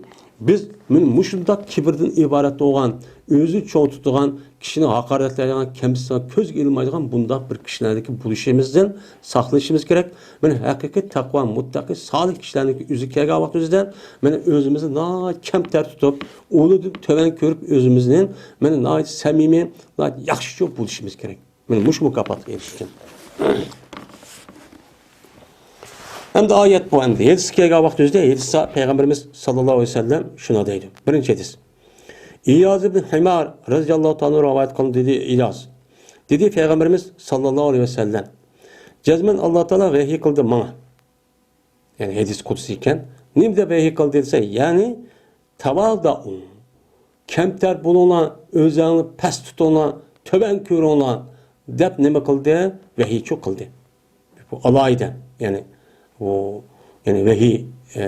بىز مانا مۇشۇنداق كىبىردىن ئىبارەت بولغان، ئۆزىنى چوڭ تۇتىدىغان، كىشىنى ھاقارەتلەيدىغان، كەمسىتىدىغان، كۆزگە ئىلمايدىغان بۇنداق بىر كىشىلەردىكى بولۇشىمىزدىن ساقلىنىشىمىز كېرەك. مانا ھەقىقىي تەقۋا، مۇتتەقىي، سالىھ كىشىلەرنىڭكى ئۆزىگە كەلگەن ۋاقتىمىزدا، مانا ئۆزىمىزنى ناھايىتى كەمتەر تۇتۇپ، ئۇنىڭدىن تۆۋەن كۆرۈپ ئۆزىمىزنى، مانا ناھايىتى سەمىمىي، ناھايىتى ياخشىچۇ بولۇشىمىز كېرەك. مانا مۇشۇ مۇكاپاتقا ئېرىشكەن. ئەمدى ئايەت بۇ ئەمدى. ھەدىسكە كەلگەن ۋاقتىمىزدا، ھەدىستە پەيغەمبىرىمىز ساللاللاھۇ ئەلەيھى ۋەسەللەم شۇنداق دەيدۇ. ئىياز ئىبن ھىمار رەزىياللاھۇ تائالا رىۋايەت قىلدى، دېدى ئىياز. دېدى پەيغەمبىرىمىز ساللاللاھۇ ئەلەيھى ۋەسەللەم، جەزمەن ئاللا تائالا ۋەھىي قىلدى ماڭا. يەنى ھەدىس قۇدسىي ئىكەن. نېمە دەپ ۋەھىي قىلدى دېسە، يەنى تەۋازۇ، كەمتەر بولۇڭلار، ئۆزۈڭلارنى پەس تۇتۇڭلار، تۆۋەن كۆرۈڭلار دەپ نېمە قىلدى؟ ۋەھىيچۇ قىلدى. بۇ ئالاھىدە، يەنى بۇ، يەنى ۋەھىي، ئە،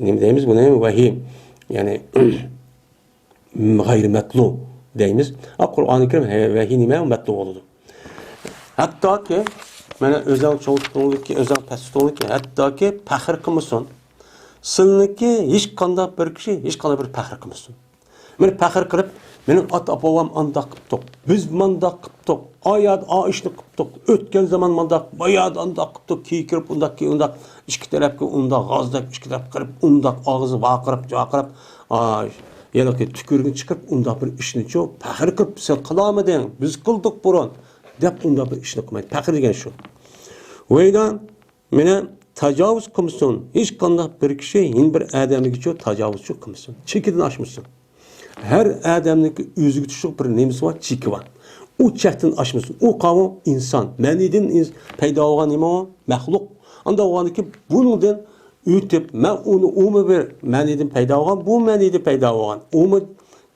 نېمە دەيمىز بۇنى؟ ۋەھىي، يەنى غەيرىي مەتلۇ دەيمىز. ئا، قۇرئانى كەرىم ھە، ۋەھىي نېمە؟ مەتلۇ بولىدۇ. ھەتتاكى، مانا ئۆزۈڭ چوڭ تۇتۇڭلىكى، ئۆزۈڭ پەس تۇتۇڭلىكى، ھەتتاكى پەخىر قىلمىسۇن. سىلىنىڭكى ھېچقانداق بىر كىشى ھېچقانداق بىر پەخىر قىلمىسۇن. مانا پەخىر قىلىپ، مېنىڭ ئاتا-بوۋام ئانداق قىپتۇق، بىز مانداق قىپتۇق، ئاياد ئا ئىشنى قىپتۇق، ئۆتكەن زامان مانداق، باياد ئانداق قىپتۇق، كېيىن كىرىپ ئۇنداق، كېيىن ئۇنداق، ئىككى تەرەپكە ئۇنداق غازدەك، ئىككى تەرەپ قىلىپ ئۇنداق ئاغزى ۋارقىراپ، ۋارقىراپ، ئاي، ھېلىقى تۈكۈرۈكنى چىقىرىپ، ئۇنداق بىر ئىشنىچۇ پەخىر قىلىپ، سەن قىلالمىدىڭ، بىز قىلدۇق بۇرۇن، دەپ ئۇنداق بىر ئىشنى قىلمايدۇ. پەخىر دېگەن شۇ. ۋەيدا، مانا تاجاۋۇز قىلمىسۇن. ھېچقانداق بىر كىشى يەنە بىر ئادەمگىچۇ تاجاۋۇزچۇ قىلمىسۇن. چېكىدىن ئاشمىسۇن. ھەر ئادەمنىڭكى ئۆزىگە تۇشلۇق بىر نېمىسى بار، چېكى بار. ئۇ چەكتىن ئاشمىسۇن. ئۇ قاۋۇ ئىنسان. مەنىدىن ئىنس-، پەيدا بولغان نېمە ئۇ؟ مەخلۇق. ئانداق بولغاندىكىن بۇنىڭدىن ئۆتۈپ، مەن ئۇنى، ئۇمۇ بىر مەنىدىن پەيدا بولغان، بۇ مەنىدىن پەيدا بولغان. ئۇمۇ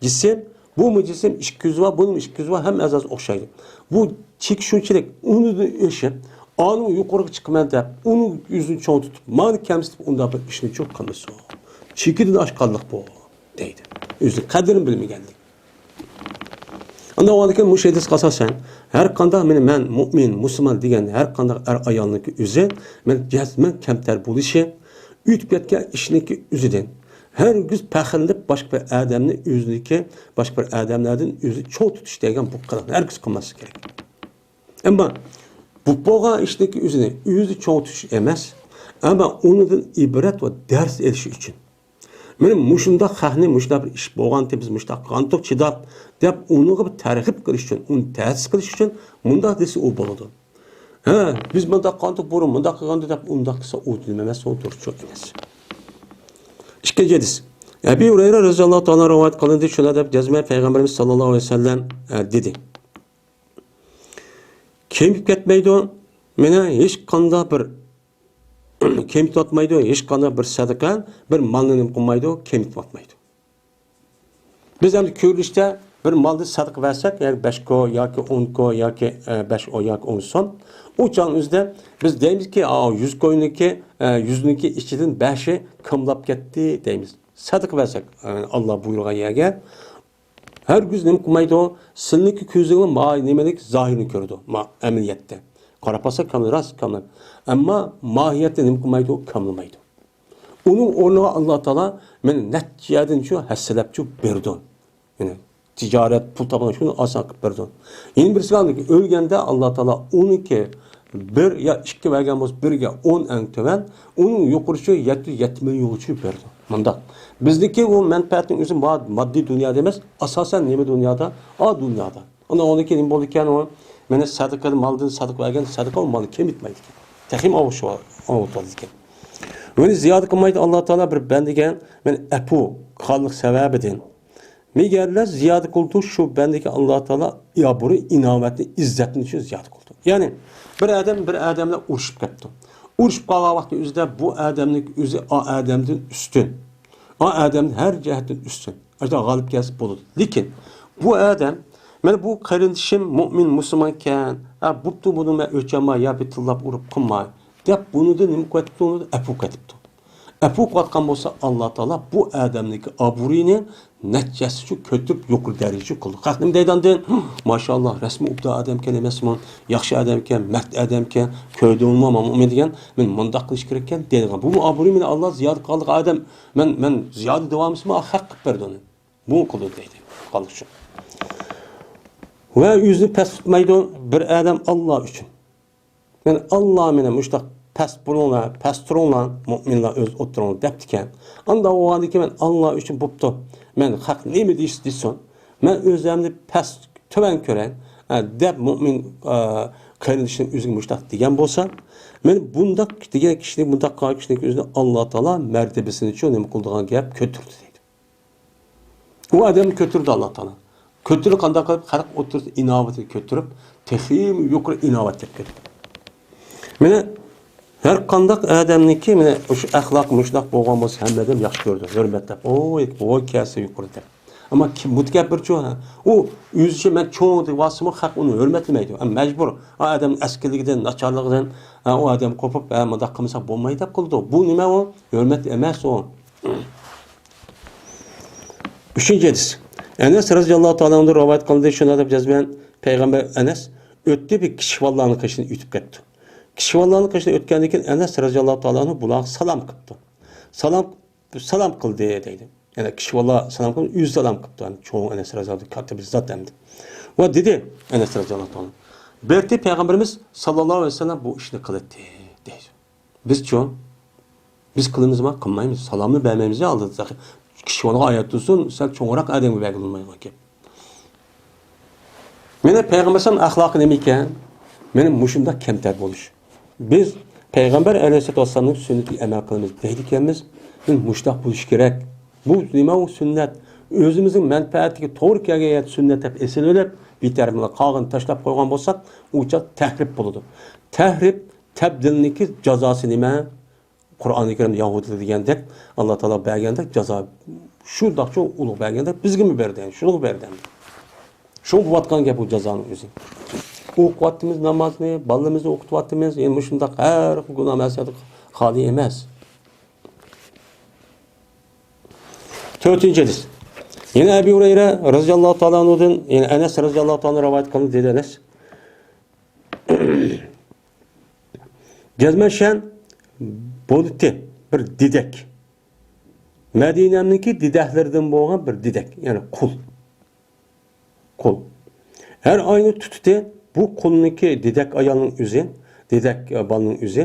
جىسىم، بۇمۇ جىسىم، ئىككى يۈزى بار، بۇنىڭ ئىككى يۈزى بار، ھەممە ئەزاسى ئوخشايدۇ. بۇ چېكى شۇنچىلىك، ئۇنىڭدىن ئېشىپ، ئانىڭ يۇقىرىغا چىقىمەن دەپ، ئۇنىڭ يۈزىنى چوڭ تۇتۇپ، مانا كەمسىتىپ، ئۇنداق بىر ئىشنى چوڭ قىلمىسۇن. چېكىدىن ئاشقانلىق بۇ، دەيدۇ. ئۆزىنىڭ قەدرىنى بىلمىگەنلىك. ئاندىن ئۇنىڭدىن كېيىن مۇشۇ ھەدىسكە ئاساسەن، ھەر قانداق مېنى، مەن مۇئمىن، مۇسۇلمان دېگەن ھەر قانداق ئەر ئايالنىڭكى ئۆزى، مەن جەزمەن كەمتەر بولۇشى، ئۆتۈپ كەتكەن ئىشنىڭكى ئۆزىدىن، ھەرگىز پەخىرلىنىپ باشقا بىر ئادەمنى ئۆزىنىڭكى، باشقا بىر ئادەملەردىن ئۆزى چوڭ تۇتۇش دېگەن بۇ قىلىقنى ھەرگىز قىلماسلىق كېرەك. ئەمما بولۇپ بولغان ئىشنىڭكى ئۆزىنى ئۆزى چوڭ تۇتۇش ئەمەس، ئەمما ئۇنىڭدىن ئىبرەت ۋە دەرس ئېلىش ئۈچۈن. مانا مۇشۇنداق خەقنى، مۇشۇنداق بىر ئىش بولغانتى، بىز مۇشۇنداق قىلغانتۇق، چىداپ، دەپ ئۇنىڭغا بىر تەرغىب قىلىش ئۈچۈن، ئۇنى تەسىس قىلىش ئۈچۈن مۇنداق دېسە ئۇ بولىدۇ. ھە، بىز مۇنداق قىلغانتۇق، بۇرۇن مۇنداق قىلغانتۇق دەپ ئۇنداق قىلسا ئۇ نېمە ئەمەس، ئۇ دۇرۇسچۇ ئەمەس. ئىككىنچى ھەدىس. ئەبى ھۇرەيرە رەزىياللاھۇ تائالا رىۋايەت قىلىندى، شۇنداق دەپ جەزمەن پەيغەمبىرىمىز ساللاللاھۇ ئەلەيھى ۋەسەللەم، ئە، دېدى. كېمىپ كەتمەيدۇ، مانا ھېچقانداق بىر كېمىتىۋاتمايدۇ، ھېچقانداق بىر سەدىقە، بىر مالنى نېمە قىلمايدۇ، كېمىتىۋاتمايدۇ. بىز ئەمدى كۆرۈنۈشتە بىر مالنى سەدىقە بەرسەك، يەنى بەش كو ياكى ئون كو ياكى، ئە، بەش ئو ياكى ئون سوم، ئۇ چاغنىڭ ئۆزىدە بىز دەيمىزكى، ئاۋۇ يۈز كوينىڭكى، ئە، يۈزنىڭكى ئىچىدىن بەشى كىملاپ كەتتى دەيمىز. سەدىقە بەرسەك، ئە، ئاللا بۇيرۇغان يەرگە، ھەرگىز نېمە قىلمايدۇ؟ سىلىنىڭكى كۆزۈڭلار ما نېمىنىڭكى زاھىرىنى كۆرىدۇ، ما ئەمەلىيەتتە. قاراپ باقسا كاملى، راست كاملى. ئەمما ماھىيەتتە نېمە قىلمايدۇ؟ كاملىمايدۇ. ئۇنىڭ ئورنىغا ئاللا تائالا مانا نەچچە يەردىن شۇ ھەسسىلەپ شۇ بېرىدۇ. يەنى تىجارەت، پۇل تاپقان شۇنى ئاسان قىلىپ بېرىدۇ. يەنە بىرسىگە ئۆلگەندە ئاللا تائالا ئۇنىڭكى بىر يا ئىككى بەرگەن بولسا، بىرگە ئون ئەڭ تۆۋەن، ئۇنىڭ يۇقىرىسى يەتتە، يەتتە مىليونغىچە بېرىدۇ. مۇنداق. بىزنىڭكى ئۇ مەنپەئەتنىڭ ئۆزى ما-، ماددىي دۇنيادا ئەمەس، ئاساسەن نېمە دۇنيادا؟ ئا دۇنيادا. ئانا ئۇنىڭكى نېمە بولىدىكەن ئۇ؟ مانا سەدىقە، مالدىن سەدىقە بەرگەن، سەدىقە ئۇ مالنى كېمىتمەيدىكەن. تېخىمۇ ئاۋۇشۇۋاتىدىكەن. ۋە زىيادە قىلمايدۇ ئاللا تائالا بىر بەندىگە، مانا ئەپۇ قىلغانلىق سەۋەبىدىن. مېگەرلەر زىيادە قىلىدۇ، شۇ بەندىگە ئاللا تائالا ئابرۇي، ئىناۋەتنى، ئىززەتنى شۇ زىيادە قىلىدۇ. يەنى بىر ئادەم، بىر ئادەملەر ئۇرۇشۇپ كەپتۇ. ئۇرۇشۇپ قالغان ۋاقتى ئۆزىدە بۇ ئادەمنىڭ ئۆزى ئا ئادەمدىن ئۈستۈن. ئا ئادەمدىن ھەر جەھەتتىن ئۈستۈن. ئاشۇنداق غالىب كەلسە بولىدۇ. لېكىن بۇ ئادەم، مانا بۇ قېرىندىشىم مۇئمىن، مۇسۇلمانكەن، ھە، بوپتۇ، بۇنى مەن ئۆچەلمەي يا بىر تىللاپ ئۇرۇپ قىلماي، دەپ بۇنىدىن نېمە قىلىۋەتتى؟ ئەپۇ قىلىۋەتتى. ئەپۇ قىلىۋاتقان بولسا، ئاللا تائالا بۇ ئادەمنىڭكى ئابرۇيىنى نەچچە ھەسسىچە كۆتۈرۈپ، يۇقىرى دەرىجىگە قىلىدۇ. خەق نېمە دەيدۇ ئاندىن؟ ماشائاللا، رەسمىي ئوبدان ئادەمكەن ئەمەسمۇ؟ ياخشى ئادەمكەن، مەرد ئادەمكەن، كۆردۈڭمۇ مانا مۇئمىن دېگەن، مەن مۇنداق قىلىش كېرەككەن دەيدىغان. بۇمۇ ئابرۇي مېنى ئاللا زىيادە قىلغانلىق ئادەم، مەن، مەن زىيادە دەۋاملىسىمۇ خەق قىلىپ بەردى ئۇنى. بۇ قىلدى دەيدۇ. قالدى شۇ. ۋە ئۆزىنى پەس تۇتمايدۇ بىر ئادەم ئاللا ئۈچۈن. يەنى ئاللا مېنى مۇشۇنداق پەس بولۇڭلار، پەس تۇرۇڭلار، مۇئمىنلار ئۆز ئوتتۇرىڭلاردا دەپتىكەن. ئانداق بولغاندىكىن مەن ئاللا ئۈچۈن بوپتۇ. مەن خەق نېمە دېسە دېسۇن. مەن ئۆزۈمنى پەس، تۆۋەن كۆرەي، ئە، دەپ مۇئمىن، ئە، قېرىندىشىنىڭ ئۆزىگە مۇشۇنداق دېگەن بولسا، مەن بۇنداق دېگەن كىشىنى، بۇنداق قىلغان كىشىنىڭ ئۆزىنى ئاللا تائالا مەرتىبىسىنىچۇ نېمە قىلىدىغان گەپ كۆتۈردى دەيدۇ. ئۇ ئادەمنى كۆتۈردى ئاللا تائالا. كۆتۈرۈپ قانداق قىلىپ خەلق ئوتتۇرىسىدا ئىناۋىتىنى كۆتۈرۈپ، تېخىمۇ يۇقىرى ئىناۋەت كەپ كەتتى. مانا ھەر قانداق ئادەمنىڭكى مانا ئاشۇ ئەخلاقى مۇشۇنداق بولغان بولسا، ھەممە ئادەم ياخشى كۆرىدۇ، ھۆرمەتلەپ، ئوي، ۋوي كەلسە يۇقىرى دەپ. ئەمما كىم مۇتەكەببىرچۇ، ھە؟ ئۇ ئۆزىچە مەن چوڭ دەپ ۋاسىمۇ خەق ئۇنى ھۆرمەتلىمەيدۇ. ئەمما مەجبۇر. ئا ئادەمنىڭ ئەسكىلىكىدىن، ناچارلىقىدىن، ھە، ئۇ ئادەم قوپۇپ، ھە، مۇنداق قىلمىساق بولمايدۇ دەپ قىلىدۇ. بۇ نېمە ئۇ؟ ھۆرمەت ئەمەس ئۇ. ئۈچىنچى ھەدىس. ئەنەس رەزىياللاھۇ تائالا ئەنھۇدىن رىۋايەت قىلىندى، شۇنداق دەپ يازىمەن، پەيغەمبەر ئەنەس ئۆتتى، بىر كىشىۋاللارنىڭ قېشىدىن ئۆتۈپ كەتتى. كىشىۋاللارنىڭ قېشىدىن ئۆتكەندىن كېيىن ئەنەس رەزىياللاھۇ تائالا ئەنھۇ بۇلارغا سالام قىپتۇ. سالام، سالام قىلدى دەيدۇ. يەنى كىشىۋاللار سالام قىلدى، ئۆزى سالام قىپتۇ. يەنى چوڭ ئەنەس رەزىياللاھۇ تائالا كاتتا بىر زات ئەمدى. ۋە دېدى ئەنەس رەزىياللاھۇ تائالا، بەلكى پەيغەمبىرىمىز ساللاللاھۇ ئەلەيھى ۋەسەللەم بۇ ئىشنى قىلاتتى دەيدۇ. بىزچۇ؟ بىز قىلىمىزمۇ؟ قىلمايمىز. سالامنى بەرمەيمىز يا ئالدىدا. كىشىۋالغا ئايات تۇرسۇن، سەل چوڭراق ئادەمگە بەرگىلى بولمايدىغان گەپ. مانا پەيغەمبەر ئەخلاقى نېمە ئىكەن؟ مانا مۇشۇنداق كەمتەر بولۇش. بىز پەيغەمبەر ئەلەيھىسسالاتۇ ۋەسسالامنىڭ سۈننىتىگە ئەمەل قىلىمىز دەيدىكەنمىز. مانا مۇشۇنداق بولۇش كېرەك. بۇ نېمە ئۇ سۈننەت؟ ئۆزىمىزنىڭ مەنپەئەتىگە توغرا كەلگەن يەردە سۈننەت دەپ ئېسىلىۋېلىپ، بىر تەرىپىنى قالغىنىنى تاشلاپ قويغان بولساق، ئۇ چاغ تەھرىپ بولىدۇ. تەھرىپ، تەبدىلنىڭكى جازاسى نېمە؟ قۇرئانى كەرىمدە يەھۇدىيلار دېگەندەك، ئاللا تائالا بەرگەندەك جازا شۇنداقچۇ ئۇلۇغ بەرگەندەك بىزگىمۇ بەردى، شۇنىڭغا بەردى. شۇ بولۇۋاتقان گەپ ئۇ جازانىڭ ئۆزى. ئوقۇۋاتىمىز نامازنى، بالىلىرىمىزنى ئوقۇتۇۋاتىمىز، يەنە مۇشۇنداق ھەر خىل گۇناھ مەسىيەت خالىي ئەمەس. تۆتىنچى ھەدىس. يەنە ئەبى ھۇرەيرە رەزىياللاھۇ تائالا ئەنھۇدىن، يەنە ئەنەس رەزىياللاھۇ تائالا ئەنھۇ رىۋايەت قىلىندى، دېدى ئەنەس. جەزمەشەن بولۇتى بىر دېدەك. مەدىنەمنىڭكى دېدەكلىرىدىن بولغان بىر دېدەك، يەنى قۇل. قۇل. ھەر ئاينى تۇتۇتى بۇ قۇلنىڭكى دېدەك ئايالنىڭ ئۆزى، دېدەك بالىنىڭ ئۆزى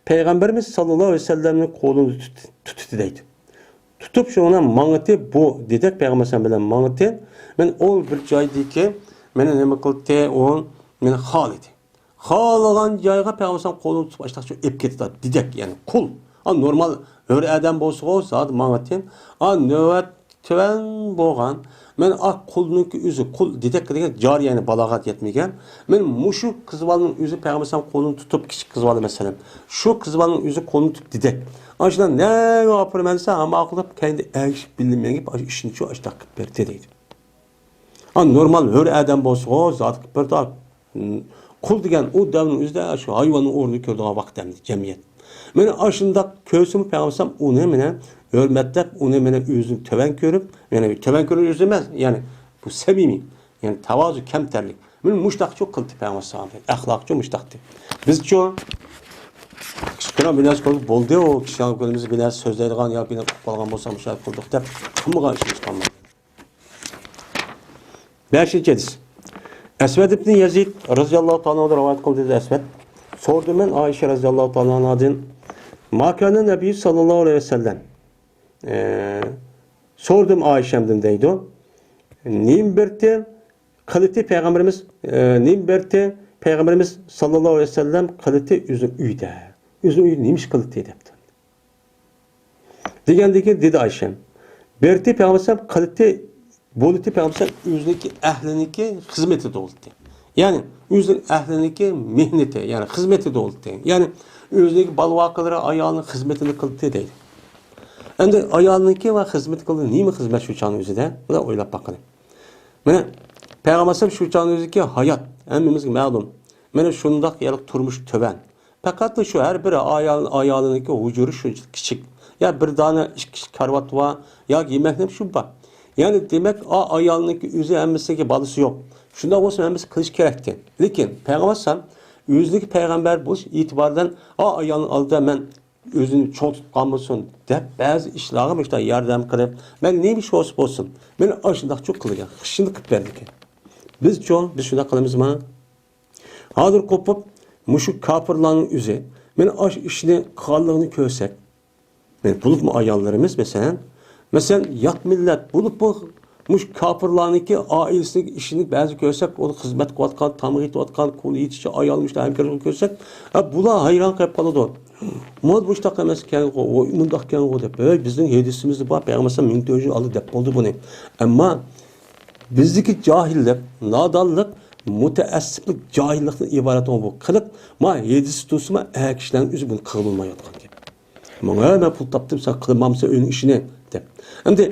پەيغەمبىرىمىز ساللاللاھۇ ئەلەيھى ۋەسەللەمنىڭ قولىدا تۇت-، تۇتۇتى دەيدۇ. تۇتۇپ شۇنىڭ بىلەن ماڭىتى، بۇ دېدەك پەيغەمبەر ئەلەيھىسسالام بىلەن ماڭىتى. مەن ئۇ بىر جايدىكى مېنى نېمە قىلدى، ئۇ مېنى خالىدى. خالىغان جايغا پەيغەمبەر ئەلەيھىسسالام قولىنى تۇتۇپ ئاشتاقچە ئېلىپ كېتىدۇ، دېدەك، يەنى قۇل. ئا، نورمال ھۆر ئادەم بولسىغۇ، زادى ماڭىتى. ئا، نۆۋەت تۆۋەن بولغان، مەن ئا قۇلنىڭكى ئۆزى، قۇل دېدەك دېگەن جارىيە، يەنى بالاغەت يەتمىگەن. مەن مۇشۇ قىز بالىنىڭ ئۆزى پەيغەمبەر ئەلەيھىسسالام قولىنى تۇتۇپ، كىچىك قىز بالا مەسىلەن. شۇ قىز بالىنىڭ ئۆزى قولىنى تۇتۇپ دېدەك. ئاشۇنداق نەگە ئاپىرىمەن دېسە، ھە ماقۇل دەپ كەينىدە ئەگىشىپ بىللە مېڭىپ، ئاشۇ ئىشنى شۇ ئاشتاق قىلىپ بەردى دەيدۇ. ئا، نورمال ھۆر ئادەم بولسىغۇ، زادى قىلىپ بەردى. قۇل دېگەن ئۇ دەۋرنىڭ ئۆزىدە شۇ ھايۋاننىڭ ئورنىدا كۆرىدىغان ۋاقىت ئەمدى جەمئىيەت. مانا ئاشۇنداق كۆرسىمۇ پەيغەمبەر ئەلەيھىسسالام ئۇنى مانا ھۆرمەتلەپ، ئۇنى مانا ئۆزىنى تۆۋەن كۆرۈپ، يەنى تۆۋەن كۆرۈش ئۆزى ئەمەس، يەنى بۇ سەمىمىي، يەنى تاۋازۇ، كەمتەرلىك. مانا مۇشتاقچۇ قىلدى پەيغەمبەر ئەلەيھىسسالام. ئەخلاقچۇ مۇشتاقتى. بىزچۇ؟ كىچىككىنە بىر نەرسە قىلدى، بولدى ئۇ كىشىلەر كۆرىمىز بىر نەرسە سۆزلەيدىغان يا بىر نەرسە ئۇقۇپ قالغان بولسا مۇشۇنداق قىلدۇق دەپ قىلمىغان ئىشىمىز قالمىدى. بەشىنچى ھەدىس. ئەسۋەد ئىبنى يەزىد رەزىياللاھۇ تائالا ئەنھۇدىن رىۋايەت قىلدى، دېدى ئەسۋەد. سورىدىم مەن ئائىشە رەزىياللاھۇ تائالا ئانھادىن. ما كان النبي صلى الله عليه وسلم. ئە، سورىدىم ئائىشەمدىن دەيدۇ. نېمە بىرتى قىلىتى پەيغەمبىرىمىز، ئە، نېمە بىرتى پەيغەمبىرىمىز ساللاللاھۇ ئەلەيھى ۋەسەللەم قىلىتى ئۆزىنىڭ ئۆيىدە. ئۆزىنىڭ ئۆيىدە نېمە ئىش قىلىتى دەپتۇ. دېگەندىكىن دېدى ئايشەم، بېرىتى پەيغەمبەر قىلىتى بولىتى پەيغەمبەر ئۆزىنىڭكى ئەھلىنىڭكى خىزمىتىدە بولىتى. يەنى ئۆزىنىڭ ئەھلىنىڭكى مېھنىتى، يەنى خىزمىتىدە بولىتى. يەنى ئۆزىنىڭكى بالا ۋاقىلىرى ئايالىنىڭ خىزمىتىنى قىلىتى دەيدۇ. ئەمدى ئايالنىڭكى ۋە خىزمىتى قىلىدۇ نېمە خىزمەت شۇ چاغنىڭ ئۆزىدە؟ بۇنى ئويلاپ باققىلى. مانا پەيغەمبەر شۇ چاغنىڭ ئۆزىدىكى ھايات ھەممىمىزگە مەلۇم. مانا شۇنداق يەرلىك تۇرمۇش تۆۋەن. پەقەتلا شۇ ھەر بىر ئايال، ئايالىنىڭكى ھۇجرى شۇنچىلىك كىچىك. يا بىر دانە ئىككى كارىۋات بار، ياكى يېمەكلىك شۇ بار. يەنى دېمەك، ئا ئايالنىڭكى ئۆزى ھەممىسىگە بالىسى يوق. شۇنداق بولسا ھەممىسى قىلىش كېرەكتى. لېكىن پەيغەمبەر ئەلەيھىسسالام ئۆزىنىڭكى پەيغەمبەر بولۇش ئېتىبارىدىن ئا ئايالنىڭ ئالدىدا مەن ئۆزىنى چوڭ تۇتقان بولسۇن دەپ بەزى ئىشلارغا مۇشۇنداق ياردەم قىلىپ، مەن نېمە ئىش بولسا بولسۇن، مېنى ئاشۇنداقچۇ قىلغان، خىشىنى قىلىپ بەردىكەن. بىزچۇ، بىز شۇنداق قىلىمىزما؟ ھازىر قوپۇپ، مۇشۇ كاپىرلارنىڭ ئۆزى مېنى ئاش ئىشنى قىلغانلىقىنى كۆرسەك، مەن بولۇپمۇ ئاياللىرىمىز، مەسىلەن، مەسىلەن، يات مىللەت بولۇپمۇ مۇشۇ كاپىرلارنىڭكى ئائىلىسىنىڭ ئىشىنى بەزى كۆرسەك، ئۇنى خىزمەت قىلىۋاتقان، تامىقى يېتىۋاتقان، كولا يېتىشى، ئايالى مۇشۇنداق ھەمكارلىقىنى كۆرسەك، ھە، بۇلار ھەيران قېلىپ قالىدۇ. مۇ مۇشۇنداق ئەمەسكەنغۇ، ۋوي، مۇنداقكەنغۇ دەپ. ھەي، بىزنىڭ ھەدىسىمىزدە بار، پەيغەمبەر مىڭ تۆت يۈز يىل ئالدى دەپ بولدى بۇنى. ئەمما بىزدىكى جاھىللىق، نادانلىق، مۇتەئەسسىپلىك، جاھىللىقتىن ئىبارەت بۇ قىلىق. ما ھەدىس تۇرسىمۇ، ئەر كىشىلەرنىڭ ئۆزى بۇنى قىلالمايۋاتقان گەپ. ماڭا، ھە، مەن پۇل تاپتىم، سەن قىلمامسەن ئۆينىڭ ئىشىنى دەپ. ئەمدى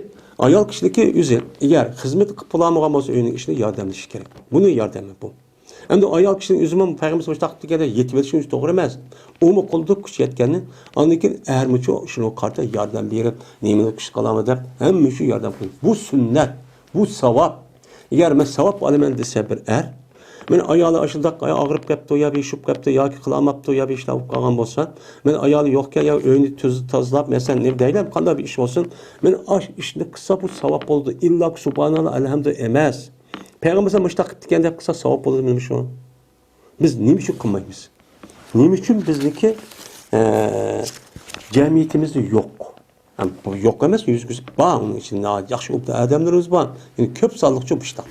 ئايال كىشىنىڭكى ئۆزى ئەگەر خىزمەت قىلىپ بولالمىغان بولسا، ئۆينىڭ ئىشىنى ياردەملىشى كېرەك. بۇنى ياردەمى بۇ. ئەمدى ئايال كىشىنىڭ ئۆزىمۇ پەيغەمبەر مۇشۇنداق دېگەندە يېتىۋېلىشى ئۈچۈن توغرا ئەمەس. ئۇمۇ قىلىدۇ كۈچى يەتكەننى. ئاندىن كېيىن ئەرمۇچۇ شۇنىڭغا قارىتا ياردەم بېرىپ، نېمىنى كۈچ قىلامەن دەپ ھەممە شۇ ياردەم قىلىدۇ. بۇ سۈننەت، بۇ ساۋاب. ئەگەر مەن ساۋاب ئالىمەن دېسە بىر ئەر، مەن ئايالى ئاشۇنداق ئاغرىپ قاپتۇ يا بېشىپ قاپتۇ ياكى قىلالماپتۇ يا بىر ئىشلار بولۇپ قالغان بولسا، مەن ئايالى يوقكەن يا ئۆينى تۈز-، تازىلاپ، مەسىلەن، نېمە دەيلى، قانداق بىر ئىش بولسۇن، مەن ئاش ئىشنى قىلسا بۇ ساۋاب بولىدۇ. ئىللا سۇبھاناللا، ئەلھەمدۇ ئەمەس. پەيغەمبەر مۇشۇنداق قىپتىكەن دەپ قىلسا ساۋاب بولىدۇ مېنىڭ شۇ. بىز نېمە ئۈچۈن قىلمايمىز؟ نېمە ئۈچۈن بىزنىڭكى، ئە، جەمئىيىتىمىزدە يوق؟ ھەم بۇ يوق ئەمەس، يۈزگە يۈز بار، ئۇنىڭ ئىچىدە ناھايىتى ياخشى ئوبدان ئادەملىرىمىز بار. يەنى كۆپ سانلىقچۇ بۇ ئىشلار.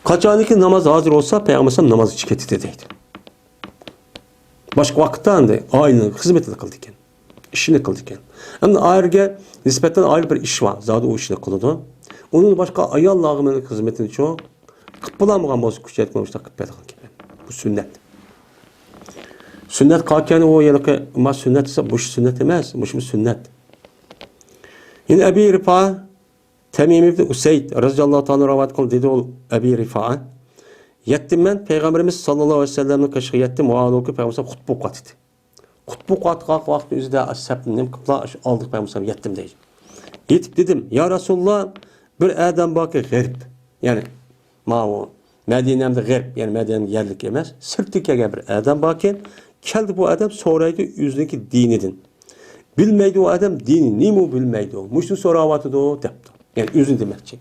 قاچانكى ناماز ھازىر بولسا، پەيغەمبەر ئەلەيھىسسالام ناماز ئۈچۈن كېتىدۇ دەيدۇ. باشقا ۋاقىتتا ئەمدى ئائىلىنىڭ خىزمىتىنى قىلىدىكەن. ئىشىنى قىلىدىكەن. ئەمدى ئائىلىگە نىسبەتەن ئائىلە بىر ئىش بار. زادى ئۇ ئىشنى قىلىدۇ. ئۇنىڭ باشقا ئاياللارغا مېنىڭ خىزمىتىنى چوڭ قىلىپ بولالمىغان بولسا، كۈچەيتمە مۇشۇنداق قىلىپ بېرىدىغان گەپ. بۇ سۈننەت. سۈننەت قالكەن ئۇ ھېلىقى، ما سۈننەت دېسە، مۇشۇ سۈننەت ئەمەس، مۇشۇمۇ سۈننەت. يەنە ئەبى رىفا تەمىم ئىبن ئۇسەيد رەزىياللاھۇ تائالا رىۋايەت قىلدى، دېدى ئۇ ئەبى رىفا. يەتتىم مەن پەيغەمبىرىمىز ساللاللاھۇ ئەلەيھى ۋەسەللەمنىڭ قېشىغا يەتتىم، ۋاھالۇكى پەيغەمبەر خۇتبە ئوقۇۋاتىدۇ. خۇتبە ئوقۇۋاتقان ۋاقتى ئۆزىدە سەپنى نېمە قىپلا، شۇ ئالدىغا پەيغەمبەر يەتتىم دەيدۇ. يېتىپ دېدىم، يا رەسۇلاللا، بىر ئادەم باركى غەرىب، يەنى ماۋۇ مەدىنەمدە غەرب، يەنى مەدىنەمدە يەرلىك ئەمەس، سىرتتىن كەلگەن بىر ئادەم باركەن، كەلدى بۇ ئادەم سورايدۇ ئۆزىنىڭكى دىنىدىن. بىلمەيدۇ ئۇ ئادەم دىنى، نېمە ئۇ بىلمەيدۇ، مۇشۇنى سوراۋاتىدۇ دەپتۇ. يەنى ئۆزىنى دېمەكچى.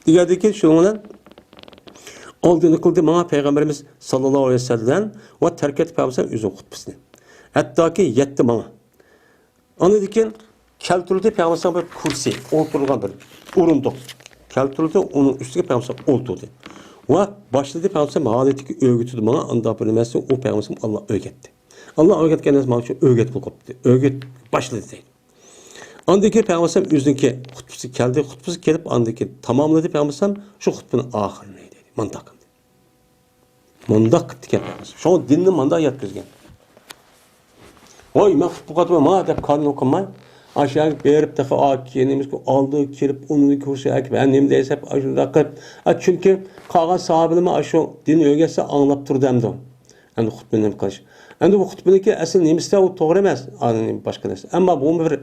دېگەندىكىن شۇنىڭ بىلەن ئالدىنى قىلدى ماڭا پەيغەمبىرىمىز ساللاللاھۇ ئەلەيھى ۋەسەللەم ۋە تەرك ئەتتى پەيغەمبەر ئۆزىنىڭ خۇتبىسىنى. ھەتتاكى يەتتى ماڭا. ئاندىن كېيىن كەلتۈردى پەيغەمبەر بىر كۇرسى، ئولتۇرىدىغان بىر ئورۇندۇق. كەلتۈردى، ئۇنىڭ ئۈستىگە پەيغەمبەر ئولتۇردى. ۋە باشلىدى پەيغەمبەر ھالىتىگە ئۆگىتىدۇ ماڭا، ئانداق بىر نېمەسى ئۇ پەيغەمبەر ئاللا ئۆگەتتى. ئاللا ئۆگەتكەن نەرسە ماڭا شۇ ئۆگەت بولۇپ قاپتۇ. ئۆگەت باشلىدى دەيدۇ. ئاندىن كېيىن پەيغەمبەر ئۆزىنىڭكى خۇتبىسى كەلدى، خۇتبىسى كېلىپ، ئاندىن كېيىن تاماملىدى پەيغەمبەر شۇ خۇتبىنىڭ ئاخىرىنى دەيدۇ. مانداق قىلدى. مۇنداق قىپتىكەن پەيغەمبەر. شۇڭا دىننى مانداق يەتكۈزگەن. ۋاي، مەن خۇتبە قاتىمەن، ماڭا دەپ كارىنى قىلماي، ئاشۇ يەرگە بېرىپ، تېخى ئا-، كېيىنىمىزكى ئالدىغا كېلىپ، ئۇنىڭدىن كۆرسە، ئەكىپ، ھە، نېمە دەيسەن، ئاشۇنداق قىلىپ. ئا، چۈنكى قالغان ساھابىلىرىمۇ ئاشۇ دىن ئۆگەتسە ئاڭلاپ تۇر دەمدۇ. ئەمدى خۇتبىنى نېمە قىلىش؟ ئەمدى بۇ خۇتبىنىڭكى ئەسلى نېمىسى ئۇ توغرا ئەمەس. ئاندىن باشقا نەرسە. ئەمما بۇمۇ بىر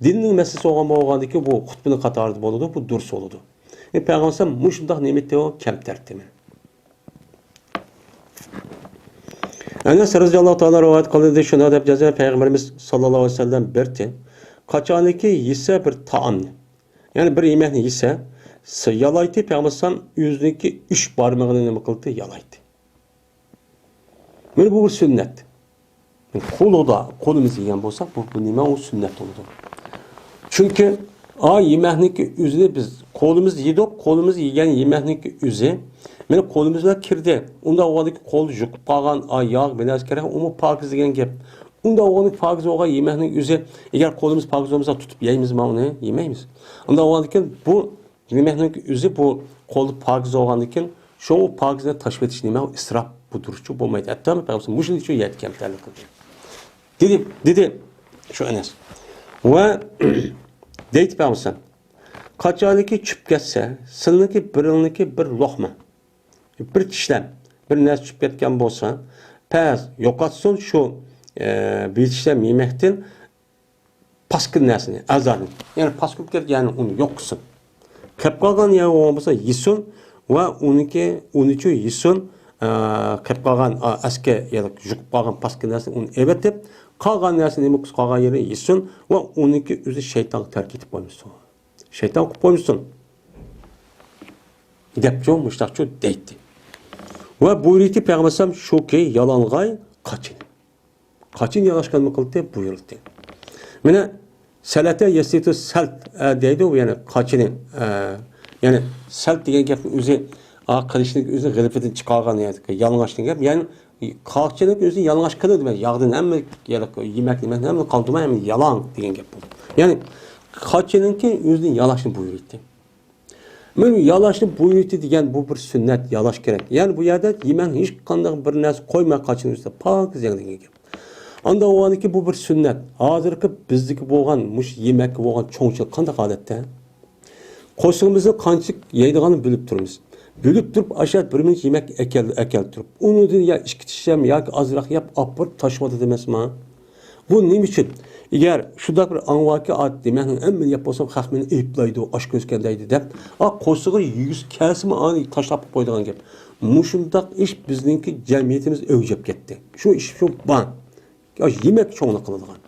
دىننىڭ مەسىلىسى بولغان بولغاندىكىن بۇ خۇتبىنىڭ قاتارىدا بولىدۇ، بۇ دۇرۇس بولىدۇ. ئە، پەيغەمبەر مۇشۇنداق نېمە ئېيتتى، ئۇ كەمتەرتىمى. ئەنەس رەزىياللاھۇ تائالا رىۋايەت قىلدى، شۇنداق دەپ جازا پەيغەمبىرىمىز ساللاللاھۇ ئەلەيھى ۋەسەللەم بىرتى، قاچانكى يېسە بىر تائامنى، يەنى بىر يېمەكنى يېسە، س-، يالايتى پەيغەمبەر ئۆزىنىڭكى ئۈچ بارمىقىنى نېمە قىلدى؟ يالايتى. مانا بۇ بىر سۈننەت. قولىدا، قولىمىز يېگەن بولساق، بۇ، بۇ نېمە؟ ئۇ سۈننەت بولىدۇ. چۈنكى ئا يېمەكنىڭكى ئۆزىنى بىز قولىمىز يېدۇق، قولىمىز يېگەن يېمەكنىڭكى ئۆزى مانا قولىمىز بىلەن كىردى. ئۇنداق بولغاندىكىن قول يۇقۇپ قالغان، ئا ياغ، بىر نەرسە كىرگەن، ئۇمۇ پاكىز دېگەن گەپ. ئۇنداق بولغاندىكىن پاكىز بولغان يېمەكنىڭ ئۆزى، ئەگەر قولىمىز پاكىز بولمىسا، تۇتۇپ يەيمىزما ئۇنى؟ يېمەيمىز. ئۇنداق بولغاندىكىن بۇ يېمەكنىڭ ئۆزى بۇ قولدا پاكىز بولغاندىكىن، شۇ پاكىزنى تاشلىۋېتىش نېمە؟ ئىسراپ، بۇ دۇرۇسچۇ بولمايدۇ. ھەتتا پەيغەمبەر مۇشۇنىڭ ئۈچۈن يەتكەن تەلىق قىلدى. دېدى، دېدى شۇ ئەنەس. ۋە دەيدۇ پەيغەمبەر، قاچانكى چۈشۈپ كەتسە، سىلىنىڭكى بىرىڭنىڭكى بىر لوقما، بىر چىشلەم، بىر نەرسە چۈشۈپ كەتكەن بولسا، پەس يوقاتسۇن شۇ، ئە، بىر چىشلەم يېمەكتىن پاسكىنا نەرسىنى، ئەزانى. يەنى پاسكىنا كەتكەن، يەنى ئۇنى يوق قىلسۇن. قېلىپ قالغان يەر بولغان بولسا يېسۇن ۋە ئۇنىڭكى، ئۇنىچۇ يېسۇن، ئە، قېلىپ قالغان، ئا، ئەسكى، يەنى يۇقۇپ قالغان پاسكىنا نەرسىنى ئۇنى ئېۋېتىپ، قالغان نەرسىنى نېمە قىلسا قالغان يېرىنى يېسۇن ۋە ئۇنىڭكى ئۆزى شەيتانغا تەرك ئېتىپ قويمىسۇن. شەيتان قىلىپ قويمىسۇن. دەپچۇ، مۇشتاقچۇ دەيتتى. ۋە بۇيرۇيتتى پەيغەمبەر ئەلەيھىسسالام شۇكى، يالانغاي قاچىنى. قاچىنى يالاشقاننى قىلدى، بۇيرۇلدى. مانا، سەلەتە يەسلىتۇ سەلت، ئە، دەيدۇ، يەنى قاچىنى، ئە، يەنى سەلت دېگەن گەپنىڭ ئۆزى، ئا، قىلىچنىڭ ئۆزى غىلىپىدىن چىقارغان، يەنى يالىڭاچ دېگەن گەپ. يەنى قاچىنىڭ ئۆزىنى يالىڭاچ قىلىدۇ، ياغدىن ھەممە، يەنى يېمەك، يېمەك ھەممە قالدۇرماي، ھەممە يالاڭ دېگەن گەپ بولدى. يەنى قاچىنىڭكى ئۆزىنى يالاشنى بۇيرۇيتتى. مانا يالاشنى بۇيرۇيتتى دېگەن بۇ بىر سۈننەت، يالاش كېرەك. يەنى بۇ يەردە يېمەكنى ھېچقانداق بىر نەرسە قويماي قاچىنىڭ ئۈستىدە پاكىز يەڭ دېگەن گەپ. ئانداق بولغاندىكىن بۇ بىر سۈننەت. ھازىرقى بىزدىكى بولغان مۇشۇ يېمەككە بولغان چوڭچىلىق قانداق ھالەتتە؟ قورسىقىمىزنى قانچىلىك يەيدىغاننى بىلىپ تۇرىمىز. بىلىپ تۇرۇپ ئاشۇ بىر مۇنچە يېمەك ئەكەل-، ئەكەلتۈرۈپ، ئۇنىڭدىن يا ئىككى چىشلەم ياكى ئازراق يەپ ئاپىرىپ تاشلىۋاتىدۇ ئەمەسما؟ بۇ نېمە ئۈچۈن؟ ئەگەر شۇنداق بىر ئاڭ باركى، ئا، دېمەك، ھەممىنى يەپ بولسام، خەق مېنى ئەيىبلەيدۇ، ئاچكۆزكەن دەيدۇ دەپ، ئا، قورسىقىغا يېگۈسى كەلسىمۇ، ئانى تاشلاپ قويىدىغان گەپ. مۇشۇنداق ئىش بىزنىڭكى جەمئىيىتىمىز ئۆگجەپ كەتتى. شۇ ئىش شۇ بار. يا يېمەك چوڭلۇق قىلىدىغان.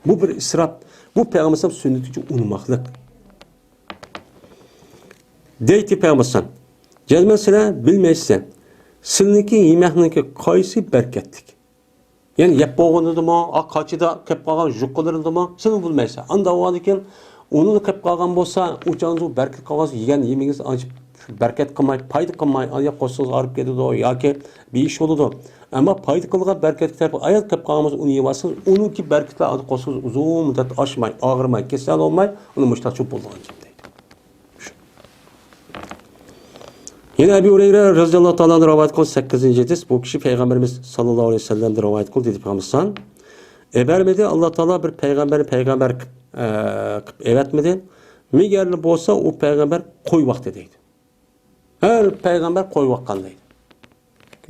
بۇ بىر ئىسراپ. بۇ پەيغەمبەر سۈننىتىچە ئۇنىماقلىق. دەيتتى پەيغەمبەر، جەزمەن سىلەر بىلمەيسىلەر، سىلىنىڭكى يېمەكنىڭكى قايسى بەرىكەتلىك. يەنى يەپ بولغىنىدىمۇ، ئا، قاچىدا قېلىپ قالغان يۇقىلىرىدىمۇ، سىلىمۇ بىلمەيسىلەر. ئانداق بولغاندىكىن ئۇنىلا قېلىپ قالغان بولسا، ئۇ چاغدا بەرىكەت قالغان، يېگەن يېمىكىڭىز ئانچە بەرىكەت قىلماي، پايدا قىلماي، ئاياق قورسىقىڭىز ئاغرىپ كېتىدۇ ياكى بىر ئىش بولىدۇ. ئەمما پايدا قىلىدىغان بەرىكەتلىك تەرىپى ئاياغ قېلىپ قالغان بولسا، ئۇنى يېۋالسىڭىز، ئۇنىڭكى بەرىكىتى ئاندىن قورسىقىڭىز ئۇزۇن مۇددەت ئاچماي، ئاغرىماي، كېسەل بولماي، ئۇنى مۇشتاقچۇ بولىدىغان گەپ دەيدۇ. يەنە ئەبۇ ھۇرەيرە رەزىياللاھۇ تائالا ئەنھۇ رىۋايەت قىلغان سەككىزىنچى ھەدىس، بۇ كىشى پەيغەمبىرىمىز ساللاللاھۇ ئەلەيھى ۋەسەللەمدىن رىۋايەت قىلدى دەپ قالمىسان، ئەۋەتمىدى، ئاللا تائالا بىر پەيغەمبەرنى پەيغەمبەر قىلىپ، ئە، قىلىپ ئەۋەتمىدى. مېگەرلا بولسا ئۇ پەيغەمبەر قوي ۋاقتى دەيدۇ. ھەر پەيغەمبەر قوي ۋاققان دەيدۇ.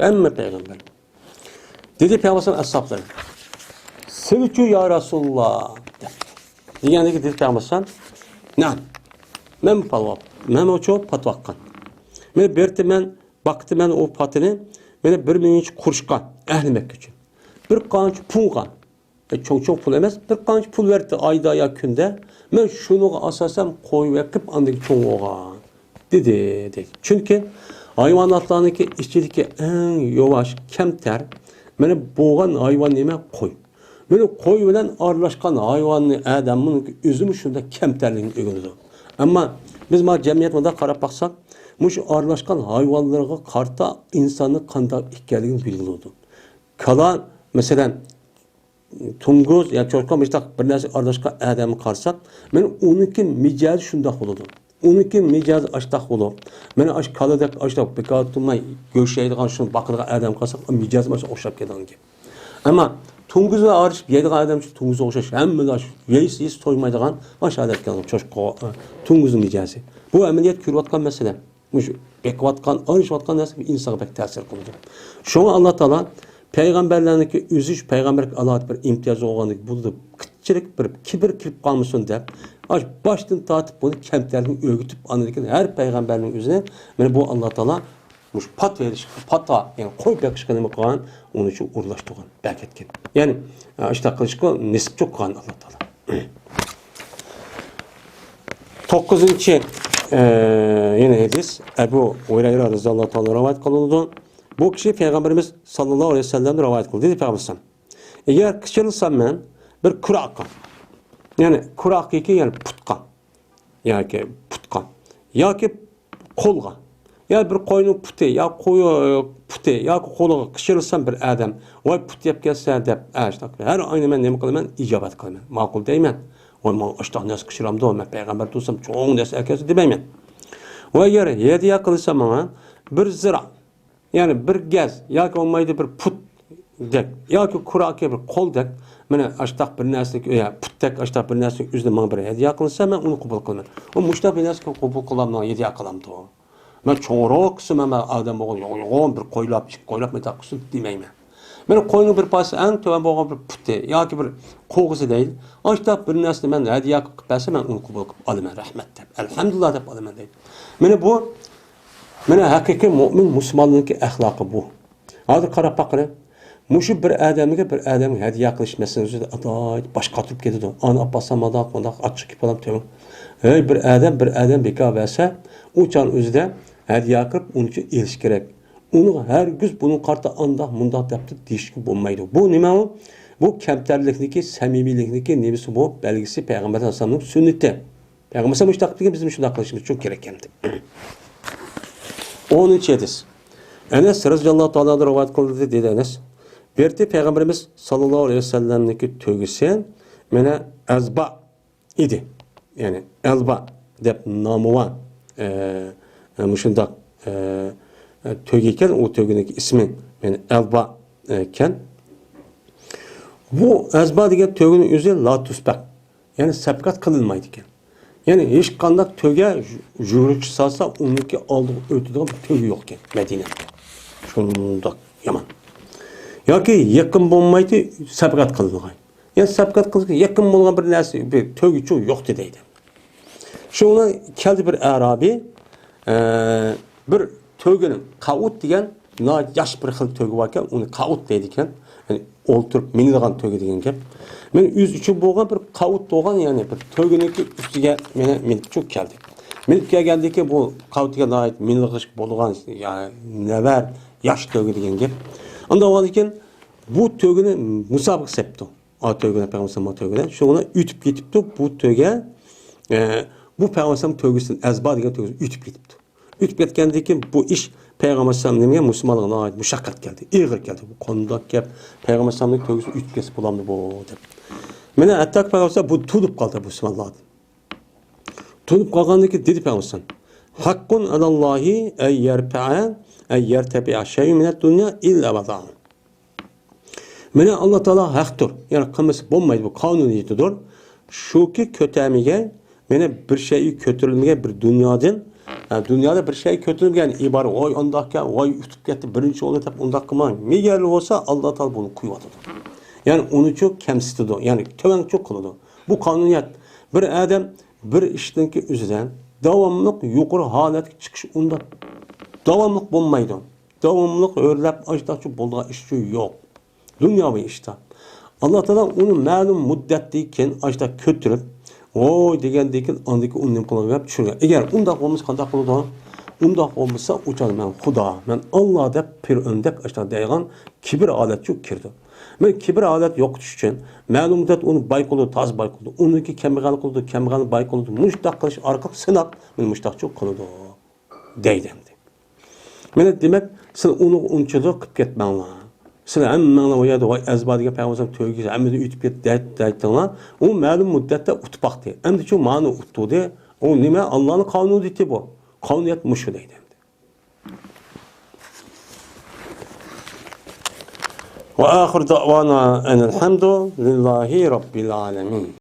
ھەممە پەيغەمبەر. دېدى پەيغەمبەر ئەسھابلىرى، سىلچۇ يا رەسۇلاللا دەپ. دېگەندىكى دېدى پەيغەمبەر، نەم. مەن پالۋاپ. مەن ئوچۇ پاتىۋاققان. مەن بېرىپتىمەن، باقتىمەن ئۇ پاتىنى. مەن بىر مىڭىنچە قۇرۇشقا ئەھلى مەككە ئۈچۈن. بىر قانچە پۇلغا. ئە، چوڭ-چوڭ پۇل ئەمەس، بىر قانچە پۇل بەردى ئايدا يا كۈندە. مەن شۇنىڭغا ئاساسەن قوي بېقىپ ئاندىن كېيىن چوڭ بولغان. دېدى، دەيدۇ. چۈنكى ھايۋاناتلارنىڭكى ئىچىدىكى ئەڭ يۇۋاش، كەمتەر، مانا بولغان ھايۋان نېمە؟ قوي. مانا قوي بىلەن ئارىلاشقان ھايۋاننى ئادەمنىڭ ئۆزىمۇ شۇنداق كەمتەرلىكىنى ئۆگىنىدۇ. ئەمما بىز مانا جەمئىيەت مۇنداق قاراپ باقساق، مۇشۇ ئارىلاشقان ھايۋانلارغا قارىتا ئىنساننىڭ قانداق ئىكەنلىكىنى بىلگىلى بولىدۇ. كالا، مەسىلەن، توڭگۇز يا چوشقا مۇشتاق بىر نەرسە ئارىلاشقان ئادەمگە قارىساق، مانا ئۇنىڭكى مىجەزى شۇنداق بولىدۇ. ئۇنىڭكى مىجەزى ئاشتاق بولۇپ، مانا ئاشۇ كالىدەك ئاشتاق بىكار تۇرماي گۆش يەيدىغان، شۇنى باقىدىغان ئادەمگە قارىساق، مىجەزى مانا شۇ ئوخشاپ كېتىدىغان گەپ. ئەمما توڭگۇز بىلەن ئارىلىشىپ يەيدىغان ئادەم شۇ توڭگۇزغا ئوخشاش، ھەممىلا شۇ يەيسە يېسە تويمايدىغان، ئاشۇ ئادەتكە چوشقا، توڭگۇزنىڭ مىجەزى. بۇ ئەمەلىيەت كۆرۈۋاتقان مەسىلە. مۇشۇ بېقىۋاتقان، ئارىلىشىۋاتقان نەرسە ئىنسانغا بەك تەسىر قىلىدۇ. شۇڭا ئاللا تائالا پەيغەمبەرلەرنىڭكى ئۆزى شۇ پەيغەمبەرلىك ئالاھىدە بىر ئىمتىياز بولغاندەك بولىدۇ، كىچىكچىلىك بىر كىبىر كىرىپ قالمىسۇن دەپ، ئاشۇ باشتىن تارتىپ بۇنى كەمتەرلىكنى ئۆگىتىپ، ئاندىن كېيىن ھەر پەيغەمبەرنىڭ ئۆزىنى، مانا بۇ ئاللا تائالا مۇشۇ پات بېرىش، پاتقا، يەنى قوي بېقىشقا نېمە قىلغان، ئۇنى شۇ ئورۇنلاشتۇرغان، بەرىكەتكە. يەنى، ئاشۇنداق قىلىشقا نېسىپ چوققان ئاللا تائالا. توققۇزىنچى، ئە، يەنە ھەدىس ئەبۇ ھۇرەيرە رەزىياللاھۇ تائالا رىۋايەت قىلىنىدۇ. بۇ كىشى پەيغەمبىرىمىز ساللاللاھۇ ئەلەيھى ۋەسەللەمدىن رىۋايەت قىلدى، دېدى پەيغەمبىر ئەلەيھىسسالام. ئەگەر قىچىلىسام مەن بىر كۇراققا، يەنى كۇراقكىكى، يەنى پۇتقا، ياكى پۇتقا، ياكى قولغا، يا بىر قوينىڭ پۇتى، يا قوي پۇتى، ياكى قولىغا قىچىلىسام بىر ئادەم، ۋاي پۇت يەپ كەتسە دەپ، ئاشتاق ھەر ئاينى مەن نېمە قىلىمەن؟ ئىجابەت قىلىمەن، ماقۇل دەيمەن. ۋاي ماڭا ئاشتاق نەرسە قىچىلامدۇ، مەن پەيغەمبەر تۇرسام چوڭ نەرسە ئەكەلسە دېمەيمەن. ۋە ئەگەر ھەدىيە قىلسا ماڭا بىر زىرا، يەنى بىر گەز ياكى بولمايدۇ بىر پۇتتەك ياكى كۇراكى بىر قولدەك، مانا ئاشتاق بىر نەرسىنى، يا پۇتتەك ئاشتاق بىر نەرسىنى ئۆزىنى ماڭا بىر ھەدىيە قىلسا، مەن ئۇنى قوبۇل قىلىمەن. ئۇ مۇشۇنداق بىر نەرسىنى قوبۇل قىلامدۇ، ھەدىيە قىلامدۇ؟ مەن چوڭراق قىلسا، مەن ئادەم بولغان يوغان بىر قويلاپ، ئىككى قويلاپ مەتاق قىلسۇن دېمەيمەن. مانا قوينىڭ بىر پارچىسى ئەڭ تۆۋەن بولغان بىر پۇتى ياكى بىر قوغىسى دەيلى. ئاشتاق بىر نەرسىنى مەن ھەدىيە قىلىپ بەرسە، مەن ئۇنى قوبۇل قىلىپ ئالىمەن، رەھمەت دەپ، ئەلھەمدۇلىللا دەپ ئالىمەن دەيدۇ. مانا بۇ، مانا ھەقىقىي مۆمىن مۇسۇلماننىڭكى ئەخلاقى بۇ. ھازىر قاراپ باققىلى. مۇشۇ بىر ئادەمگە بىر ئادەمگە ھەدىيە قىلىش مەسىلىسى ئاتايىن باش قاتۇرۇپ كېتىدۇ. ئانا ئاپا سامادا قانداق ئاچچىق گېپىم تۆمۈر. ھەي، بىر ئادەم بىر ئادەم بىكار بەرسە، ئۇ چاغ ئۆزىدە ھەدىيە قىلىپ ئۇنى ئېلىش كېرەك. ئۇنىڭ ھەرگىز بۇنىڭ قارىتا ئانداق مۇنداق دەپتۇ دېيىشكە بولمايدۇ. بۇ نېمە ئۇ؟ بۇ كەمتەرلىكنىكى، سەمىمىيلىكنىكى نېمىسى بۇ؟ بەلگىسى پەيغەمبەر ئەلەيھىسسالامنىڭ سۈننىتى. پەيغەمبەر ئەلەيھىسسالام مۇشۇنداق قىلىشىمىز ئۈچۈن كېرەك ئەمدى. ئونىنچى ھەدىس. ئەنەس رەزىياللاھۇ تائالا ئەنھۇدىن رىۋايەت قىلدى، دېدى ئەنەس. بىر قېتى پەيغەمبىرىمىز ساللاللاھۇ ئەلەيھى ۋەسەللەمنىڭكى تۆگىسى مانا ئەزبا ئىدى. يەنى ئەلبا دەپ نامى بار. ئە، مۇشۇنداق، ئە، تۆگە ئىكەن، ئۇ تۆگىنىڭ ئىسمى يەنى ئەلبا ئىكەن. بۇ ئەزبا دېگەن تۆگىنىڭ ئۆزى لا تۇسبەق. يەنى سەپقەت قىلىنمايدىكەن. يەنى ھېچقانداق تۆگە يۈ-، يۈگۈرۈكچە سالسا، ئۇنىڭكى ئالدىغا ئۆتىدىغان بىر تۆگە يوقكەن مەدىنەدە. شۇنداق يامان. ياكى يېقىن بولمايتتى، سەپقەت قىلىدىغان. يەنى سەپقەت قىلىدىغان يېقىن بولغان بىر نەرسە، بىر تۆگىچۇ يوقتى دەيدۇ. شۇڭا كەلدى بىر ئەرابىي، ئە، بىر تۆگىنىڭ، قاۋۇت دېگەن ناھايىتى ياخشى بىر خىل تۆگە باركەن، ئۇنى قاۋۇت دەيدىكەن. يەنى ئولتۇرۇپ مىنىدىغان تۆگە دېگەن گەپ. مەن ئۆزى ئۈچۈن بولغان بىر قاۋۇت بولغان، يەنى بىر تۆگىنىڭكى ئۈستىگە مېنى مىنىپ چۈشۈپ كەلدى. مىنىپ كەلگەندىكى بۇ قاۋۇت دېگەن ناھايىتى مىنىلغۇشقا بولغان، يا، نەۋەر، ياش تۆگە دېگەن گەپ. ئانداق بولغاندىكىن بۇ تۆگىنى مۇسابىقە سەپتۇ. ئا تۆگىنى، پەيغەمبەر تۆگىنى. شۇڭا ئۆتۈپ كېتىپتۇ بۇ تۆگە. ئە، بۇ پەيغەمبەر تۆگىسىدىن ئەزبا دېگەن تۆگىسى ئۆتۈپ كېتىپتۇ. ئۆتۈپ كەتكەندىن كېيىن بۇ ئىش پەيغەمبەر ئەلەيھىسسالام نېمىگە؟ مۇسۇلمانلارغا ناھايىتى مۇشەققەت كەلدى، ئېغىر كەلدى. بۇ قانداق گەپ؟ پەيغەمبەر ئەلەيھىسسالامنىڭ تۆگىسى ئۆتۈپ كەتسە بولامدۇ بۇ؟ دەپ. مانا ھەتتا پەيغەمبەر ئەلەيھىسسالام بۇ تۇنۇپ قالدى مۇسۇلمانلاردىن. تۇنۇپ قالغاندىن كېيىن دېدى پەيغەمبەر ئەلەيھىسسالام، ھەققۇن ئەلەللاھى ئەن يەرتەئە، ئەن يەرتەپىئە شەيئۇن مىنەد دۇنيا ئىللا ۋەزەئەھۇ. مانا ئاللا تائالا ھەقتۇر، يەنى قىلمىسا بولمايدۇ، بۇ قانۇنىيىتىدۇر. شۇكى كۆتەرمىگەن، مانا بىر شەيئى كۆتۈرۈلمىگەن بىر دۇنيادىن، ھە، دۇنيادا بىر شەيئى كۆتۈرۈلمىگەن ئىبارە، ۋاي ئانداقكەن، ۋاي ئۇتۇپ كەتتى، بىرىنچى بولدى دەپ ئۇنداق قىلماڭ. مېگەر بولسا ئاللا تائالا بۇنى قويۇۋاتىدۇ. يەنى ئۇنىچۇ كەمسىتىدۇ، يەنى تۆۋەنچۇ قىلىدۇ. بۇ قانۇنىيەت. بىر ئادەم بىر ئىشنىڭكى ئۆزىدە داۋاملىق يۇقىرى ھالەتكە چىقىش ئۇنداق داۋاملىق بولمايدۇ. داۋاملىق ئۆرلەپ ئاشتاقچۇ بولىدىغان ئىشچۇ يوق. دۇنياۋى ئىشتا. ئاللا تائالا ئۇنى مەلۇم مۇددەتتىن كېيىن ئاشتا كۆتۈرۈپ، ۋوي دېگەندىن كېيىن ئاندىن كېيىن ئۇنى نېمە قىلغان گەپ چۈشۈرگەن. ئەگەر ئۇنداق بولمىسا قانداق بولىدۇ؟ ئۇنداق بولمىسا ئۇ چاغدا مەن خۇدا، مەن ئاللا دەپ پىرئۆن دەپ ئاشتا دەيدىغان كىبىر ھالەتچۇ كىرىدۇ. مەن كىبىر ھالەت يوقىتىش ئۈچۈن مەلۇم مۇددەت ئۇنى باي قىلىدۇ، تازا باي قىلىدۇ. ئۇنىڭكى كەمبەغەل قىلىدۇ، كەمبەغەلنى باي قىلىدۇ. مۇشۇنداق قىلىش ئارقىلىق سىناپ مېنى مۇشۇنداقچۇ قىلىدۇ. دەيدۇ ئەمدى. مانا دېمەك، سىلەر ئۇنىڭغا ئۇنچىلىك قىلىپ كەتمەڭلار. سىلەر ھەممەڭلار ئۇ يەردە ۋاي ئەزبا دېگەن پەيغەمبەر تۆگىسى ھەممىدىن ئۆتۈپ كەتتى دەيتتىڭلار. ئۇ مەلۇم مۇددەتتە ئۇتۇپ باقتى. ئەمدىچۇ مانا ئۇتتۇردى. ئۇ نېمە؟ ئاللانىڭ قانۇنىيىتى بۇ. قانۇنىيەت مۇشۇ دەيدۇ ئەمدى. وآخر دعوانا أن الحمد لله رب العالمين.